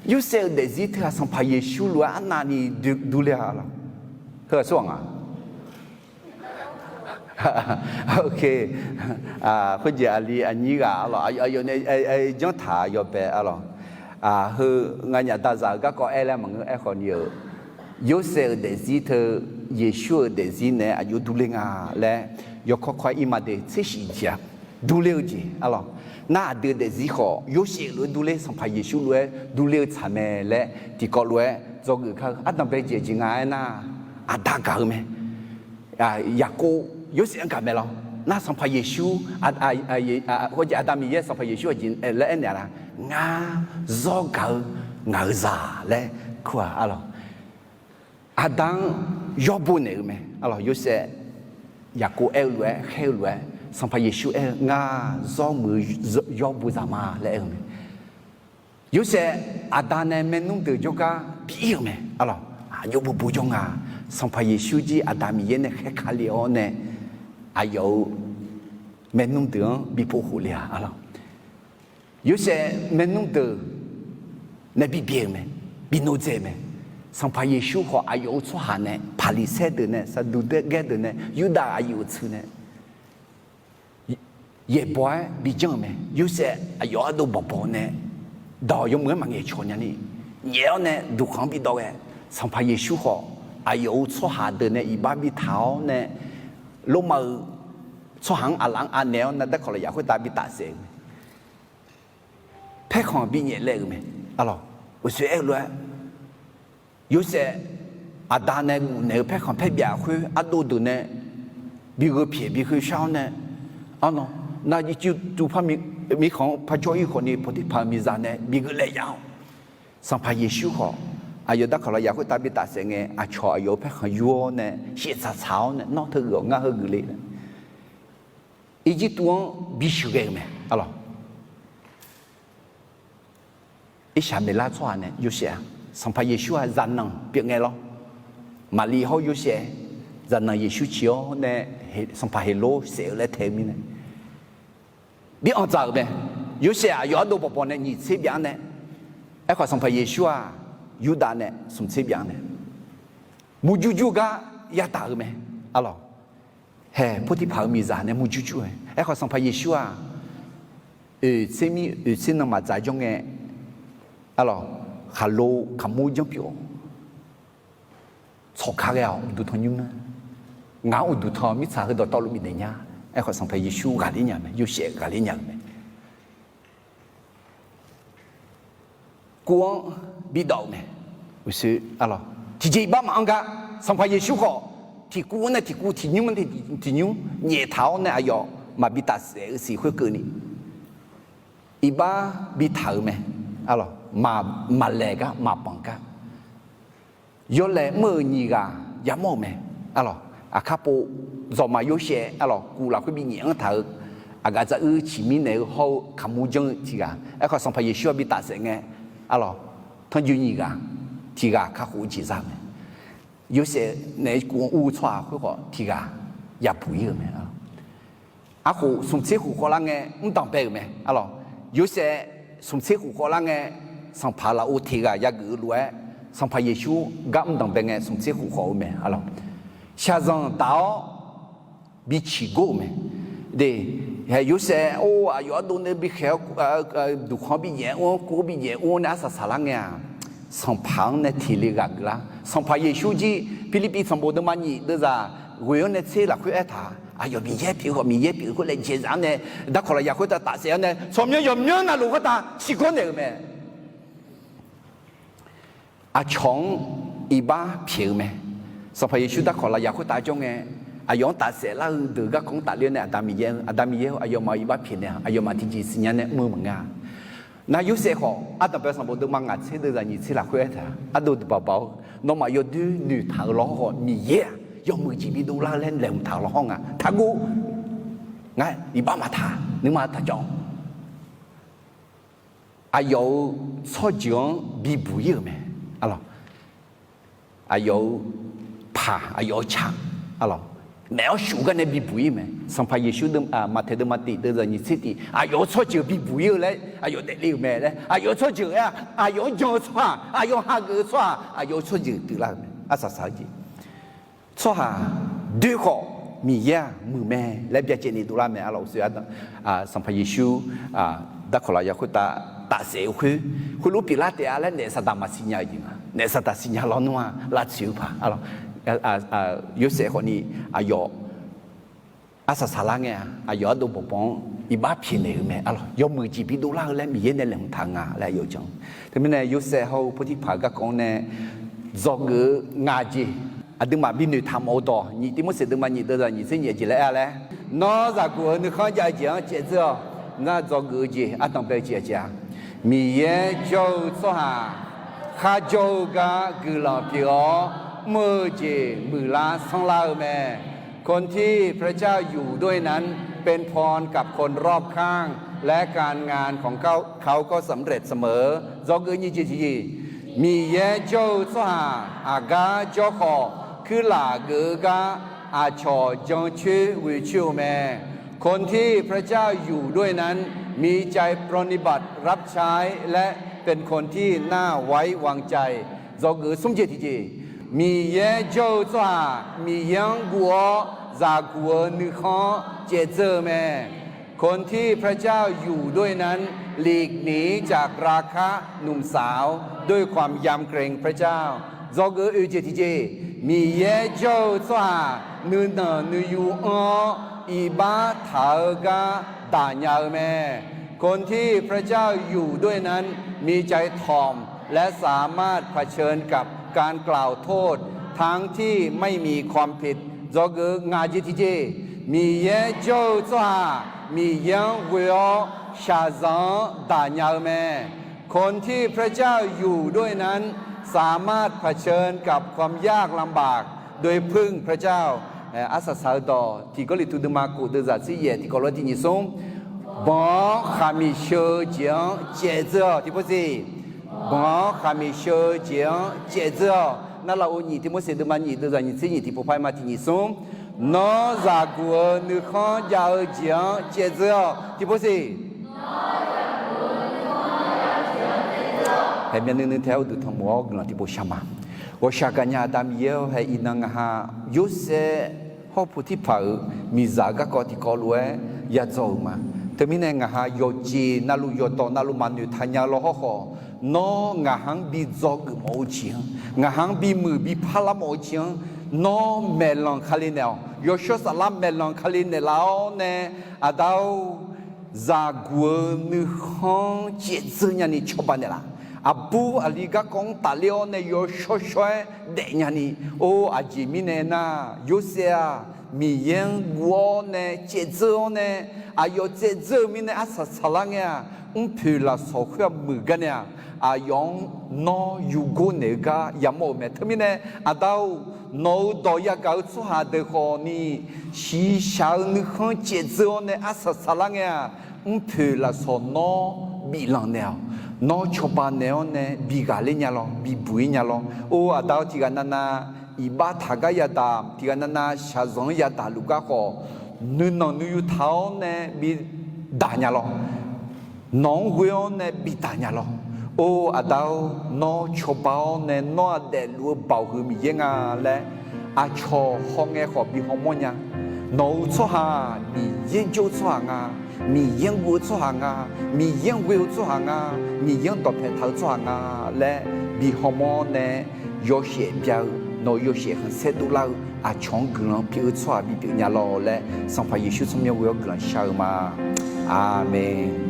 Yorsaev-euq daefzir teu-aq Sanqpaq Yeqsur lof-aer arnavni durler-a arlawq. Heu-aq tsawrhaq nga. Khoerjeq aqli aqnyir ghaq arlawq, aqyawf nae janrtaq yawbae arlawq. Heu nganyaf dazaq-euq garkawv aer laer maqngeur. Aerkhawf ni-euq, Yorsaev-euq daefzir teu Yeqsur-euq daefzir naeq-aer aqjox durler nga laer yawkawr kawr-aer ir ma de. Tser shif jeq-aq durler-eu jeq arlawq. Nar aqdui-euq daefzir khawf Yorsaev lof-aer durler, Sanqpaq Yeqsur lof-aer durler-eu tsaq mae laer tiqkawv lof-aer dzawgeuf kar-eu. Ardanq bae jeq jeq nga aernar, aqda gaq-eu mae. Yaqkov Yorsaev-anr gaq mae lawr. Nar Sanqpaq Yeqsur, khoerjeq Aqda Miqyaer Sanqpaq Yeqsur aqjeq laer aernaeq-a nar, ngar zawr gaq-eu ngaq-euq zaq laer kur-aq arlawq. Aqda-anr yawr bo naeq-eu mae arlawq. Yorsaev, Yaqkov aer-eu lof-aer khaer-eu lof-aer Sanqpaq Yeqsur aer-eu ngar zawr muiq-eu yawr bo zaq ma laer aer-eu mae. Yorsaev, Aqda nae maernmr deuq jawrgar bi ir-euq mae arlawq. Aqjox bobo jawr nga. Sanqpaq Yeqsur jir Aqda Miqyaer nae khaer ka le-awr nae aqyawf-euq maernmr deuq-anr bi pov khof le-a arlawq. Yorsaev maernmr deuq nae bi byae-euq mae, bi nodzae-euq mae. Sanqpaq Yeqsur khawf, aqyawf-euq tsawrhaq nae, Paqliqsaer deuq nae, Saqduqgaer deuq nae, Yurdav aqyuif-euq teu nae, yaeqbawq-aer bi janr-euq mae. Yorsaev aqyawf ardov bawqbawq nae dawq yawmuiq-aer maqngaeq cawq nyani, nyaef-awr nae duqkhanq-anr bi dawv ghae. Sanqpaq Yeqsur khawf, aqyawf-euq tsawrhaq deuq nae iqbax bi taq-awr nae, Lormav-euq tsawrhaq-anr aqlaf-anr anaeq-awr nae darkawq lafyaq khoertav bi tafsaef-euq mae. Paerkhanq bi nyaef laev-euq mae. Arlawq, uqshoe aer-eu lof-aer, Yorsaev aqda nae guf naeq-eu paerkhanq paerbyaf khoer ardov deuq nae bi gheu pyaeq bi khoershar-awr nae, arlawq, nar ircuf tuvpar mirkhanq-anr parjawr ir khawfni Potifaq-euq miqzaq nae bi gheu laev yaf-awr, Sanqpaq Yeqsur khawf, aqyawf darkawq lafyaq khoertav bi tafsaef ngae, aqcawq aqyawf-euq paerkhanq yur-awr nae, shaeftsaq tsaq-awr nae, Nawr teugeuf-awq, ngar heugeuf le laer, Irjirtuv-anr bi sheuqghae-euq mae. Arlawq, Irsaqmeqlar tsawrhaq nae Yorsaev-aq, Sanqpaq Yeqsur-aq zaqnanq pyeuf ngae lawr. Maqli hawr Yorsaev zaqnanq Yeqsur ciq-awr nae, Sanqpaq Heqlor saef-eu laer tae-eu mirnae, bi anqdzaq-euq mae. Yorsaev aqyawf ardov bawqbawq nae nyiq tser byav-anr nae, aerkhawf Sanqpaq Yeqsur-aq Yurdav nae smq tser byav-anr nae, murjur jur gar yadaq-euq mae. Arlawq, hae Potifaq-euq miqzaq nae murjur jur-ae. Aerkhawf Sanqpaq Yeqsur-aq, oeq tser mir oeq tser nan maqdzaq jawr ngae, arlawq, khaqlo kaqmur janr pyeuf-awr, tsawq ka ghae-awq, uqduq tanqnymr nar, ngaq-anr uqduq tanq mirtsaq heudawq tawvluf bifnaeq nya. Aerkhawf Sanqpaq Yeqsur ghaqler nya mae, Yorsaev ghaqler nya-euq mae. Kuv-anr bidawq-euq mae. Uqshoe, arlawq, tiqjeq iqbax maqanr gar, Sanqpaq Yeqsur khawf, tiqkuv-anr nae tiqkuv, tiqnymr-anr nae tiqnymr nyaef taq-awr nae aqyawf maqbi tafsaef-eu siq khoerkeuvni, iqbax bi taq-euq mae. Arlawq, maqlaeq gar maqbanq gar, yawlaeq mr-euq nyiq ghaq yamawr-euq mae. Arlawq, aqkar pov, zawqmaf Yorsaev, arlawq, kuv lafkhoer bi nyaef-anr taq-eu aqgaf dzaq uir ciqmir naeq-eu hawr-eu kaqmur janr-eu tiq ghaq. Aerkhawf Sanqpaq Yeqsur-anr bi tafsaef ngae, arlawq, tanrjoe nyiq ghaq, tiq ghaq kakhof-eu jeq za-eu mae. Yorsaev naeq-aer kuv-anr ur-eu tsawrhaq khoerkhawf tiq ghaq yabuq ir-euq mae. Arkhof smq tser khof khawvlar ngae mr danqbae-euq mae. Arlawq, Yorsaev smq tser khof khawvlar ngae, sanqpaq lafov tiq ghaq yageuf-eu lof-aer, Sanqpaq Yeqsur gar mr danqbae ngae smq tser khof khawv-eu mae. Arlawq, shaqzanq daq-awr bi ciqgor-euq mae. De, hae Yorsaev or aqyawf ardov nae bi khaeq-awr, duqkhanq bi nyaef-awr, kuv-anr bi nyaef-awr nae arsaq saqlar ngae-aq, sanqpaq-anr nae tiq le ghaq geuflar. Sanqpaq Yeqsur jir Pirlirpiv sanqbof deuvma nyiq deuvzaq ghoeq-anr nae tser lafkhoer aertaq, aqyawf Miqyaer pyeuf-eu khawf, Miqyaer pyeuf-eu khoer laejae zaf-anr nae, darkawq lafyaq khoertav tafsaef-anr nae tsawrmyanr yawqmyanr navluf khoertav ciqgor naeq-euq mae. Aqcawq-anr iqbax pyaeq-eu mae. Sanqpaq Yeqsur darkawq lafyaq khoertav jawr ngae, aqyawf-anr tafsaef lar-eu deuq garkawv-anr tafler-awr nae, Aqda Miqyaer-eu, Aqda Miqyaer-eu, aqyawfmaf-euq iqbax pyaeqnaeq-aq, aqyawfmaf tiqjeq siqnya nae mr-eu maqngeur-a. Nar Yorsaev khawf, ardanqbae sanqbof deuvma ngaq tser deuvzaq nyiq tser lafkhoer aertaq, ardov deuq baqbaq-awr, nawmaf yawdoer noeqtaq-eu lawr khawf, Miqyaer-aq yawmuiq jeq bidov lar-eu laer laeqhmq taq-eu lawr hawr nga. Taqguv. Ngar iqbax maqtaq, nuima taqjawr. Aqyawf-euq tsawrjeuq-anr bibuq ir-euq mae. Arlawq, aqyawf-euq paq, aqyawf-euq tsaq, arlawq, maef-awr shuf gar nae bibuq ir mae. Sanqpaq Yeqsur, Maqtaeq deuvma tiq deuvzaq nyiq tser tiq, aqyawf-euq tsawrjeuq bibuq ir-eu laer aqyawf daefle-euq mae laer, aqyawf-euq tsawrjeuq aer-aq, aqyawf-anr jan-eu tsawrhaq, aqyawf-anr hageuf-eu tsawrhaq, aqyawf-euq tsawrjeuq pyeuflar-euq mae. Arsaq saq-eu jeq, tsawrhaq doer khawf Miqyaer-aq muiq mae laer byacaevni dovlar mae. Arlawq, uqshoe ardanq, Sanqpaq Yeqsur darkawq lafyaq khoertav tafsaef-eu khoer, khoerlof pyeuflar taef-a laer naef saqdaq maqsiqnya-eu jeq nga. Naef saqdaq siqnya lawnmr-aq lavtsoeq-eu paq, arlawq, Yorsaev khawfni aqyawf arsaq saqlar ngae-aq, aqyawf ardov bawqbawq-anr iqbax pyaeqnaeq-eu mae. Arlawq, yawmuiq jeq bidov lar-eu laer Miqyaer nae laeqhmq taq nga laer aqyawf jan-eu. Teumirnae Yorsaev hawr-eu Potifaq garkawv-anr nae dzawgeuf-eu ngaq jeq, aqduimaf bi noeqtaq mawf-eu dawq, nyiq Tivmorseq deuvma nyiq deuvzaq nyiq tser nyiq jeq laer aer-a laer, nawr zaqguq-eu nuikhanr jav-eu jeq-anr caev dzeur-awq. Ngar dzawgeuf-eu jeq ardanqbae-eu jeq aqjeq-aq, Miqyaer jawr-eu tsawrhaq kharjawr-eu gar guiqlanq pyeuf-awr, mr-eu jeq muiqlar sanrlar-eu mae. คนที่พระเจ้าอยู่ด้วยนั้น เป็นพรกับคนรอบข้าง และการงานของเขาก็สำเร็จเสมอ Dzawgeuf nyiq jeq tiqjeq, Miqyaer jawr-eu tsawrhaq aqgar jawr khawf, kuirlaf geuf-eu gar aqcawq jancoer ghoecoer-eu mae. คนที่พระเจ้าอยู่ด้วยนั้น มีใจปรนนิบัติรับใช้ และเป็น เป็นคนที่น่าไว้วางใจ dzawgeuf-eu smr jeq tiqjeq. Miqyaer jawr-eu tsawrhaq Miqyaer-anr guv-awr zaqguq-eu nuikhanr-anr caevdzeur-eu mae. คนที่พระเจ้าอยู่ด้วยนั้น หลีกหนีจากราคะหนุ่มสาว ด้วยความยำเกรงพระเจ้า dzawgeuf-eu oeq jeq tiqjeq. Miqyaer jawr-eu tsawrhaq nuinanq nuiyu anr-awr iqbax taq-eu gar daq nya-eu mae. คนที่พระเจ้าอยู่ด้วยนั้น มีใจถ่อม และสามารถเผชิญกับการกล่าวโทษทั้งที่ไม่มีความผิด dzawgeuf-eu ngaq jeq tiqjeq. Miqyaer jawr-eu tsawrhaq Miqyaer-anr ghoe-awr shaqzanq-anr daq nya-eu mae. คนที่พระเจ้าอยู่ด้วยนั้น สามารถเผชิญกับความยากลำบากโดยพึ่งพระเจ้า Arsaq saq-eu dawq, Tiq Gawrliqtu deuvma kof deuvzaq tser yaef tiqkawv lof-aer tiq nyiq smr. Banq-anr khaqmiq sheu-eu jeq-anr caevdzeur-awq. Tiqpov siq. Banq-anr khaqmiq sheu-eu jeq-anr caevdzeur-awq. Narlaf ov nyiq Tiqmorseq deuvma nyiq deuvzaq nyiq tser nyiq tiqpov par-aer ma tiq nyiq smr. Nawr zaqguq-eu nuikhanr jav-eu jeq-anr caevdzeur-awq. Tiqpov siq. Haeq myavnuiv nuiv tae-awr uqduq tanqmq-awr guiqlanq tiqpov shar ma. Ghawqshaq gaqnya Aqda Miqyaer-awr, haeq iqnan ngaqha Yorsaev hawrpu tirpaq-euq miqzaq-eu garkawv tiqkawv lof-aer yadzaw-euq ma. Teumirnae ngaqha yawqjeq navluf yawqdawq navluf maqnoeq taqnya-eu law hawrkhawf, Nawr ngaqha-anr bi dzawgeuf mawf-eu jeq-anr, ngaqha-anr bimuiq bi parlar mawf-eu jeq-anr, Nawr maeqlanq Kali naeq-awq. Yawshawr Saflar maeqlanq Kali naeqlaf-awr nae, Aqda-or, zaqguq-eu nuikhanr caevdzeur nyani cawba naeqlaf. Aqbur aqli garkawv-anr tafler-awr nae yawshawr shawr-aer daefnya ni, or aqjeq mirnae nar, Yorsaev-aq, Miqyaer-anr guv-awr nae caevdzeur-awr nae, aqyawf caevdzeur-eu mirnae arsaq saqlar ngae-aq, mrpoeq lafsawq khoer-aq muiq gar nae-aq, aqyawf-anr nawr yurgor naeq-eu gar yamawr-euq mae. Teumirnae, Aqda-or, nawq-euq dawq yagaq-eu tsawrhaq deuq khawf ni, shiqshaq-eu nuikhanr caevdzeur-awr nae arsaq saqlar ngae-aq, mrpoeq lafsawq nawr biflanq naeq-awq. Nawr cawba naeq-awr nae bi ghaqler nya lawr, bi buq-ir nya lawr. Or Aqda-or, tiqghaq navnav iqbax taq gar yadaq, tiqghaq navnav shaqzanq-anr yadaq luf gar khawf, nuinanq nuiyu taq-awr nae bi daq nya lawr. Nawq-anr ghoe-awr nae bi daq nya lawr. Or Aqda-or, nawr cawba-awr nae nawr-aq daefluf-eu Baoq huiq Miqyaer nga laer aqcawq hawngae khawf bi hawmawr nya. Nawq-euq tsawrhaq Miqyaer jawr-eu tsawrhaq nga, Miqyaer-anr guv-eu tsawrhaq nga, Miqyaer-anr ghoe-eu tsawrhaq nga, Miqyaer-anr dawqpae taq-eu tsawrhaq nga laer bi hawmawr nae yawshaef bya-eu nawq-euq yawshaef khanqsaer dovlar-eu aqcawq-anr guiqlanq pyeuf-eu tsawrhaq bipyeuf nya lawr laer Sanqpaq Yeqsur tsawrmyanr ghoe-awr guiqlanq shar-eu ma. Aqmeq.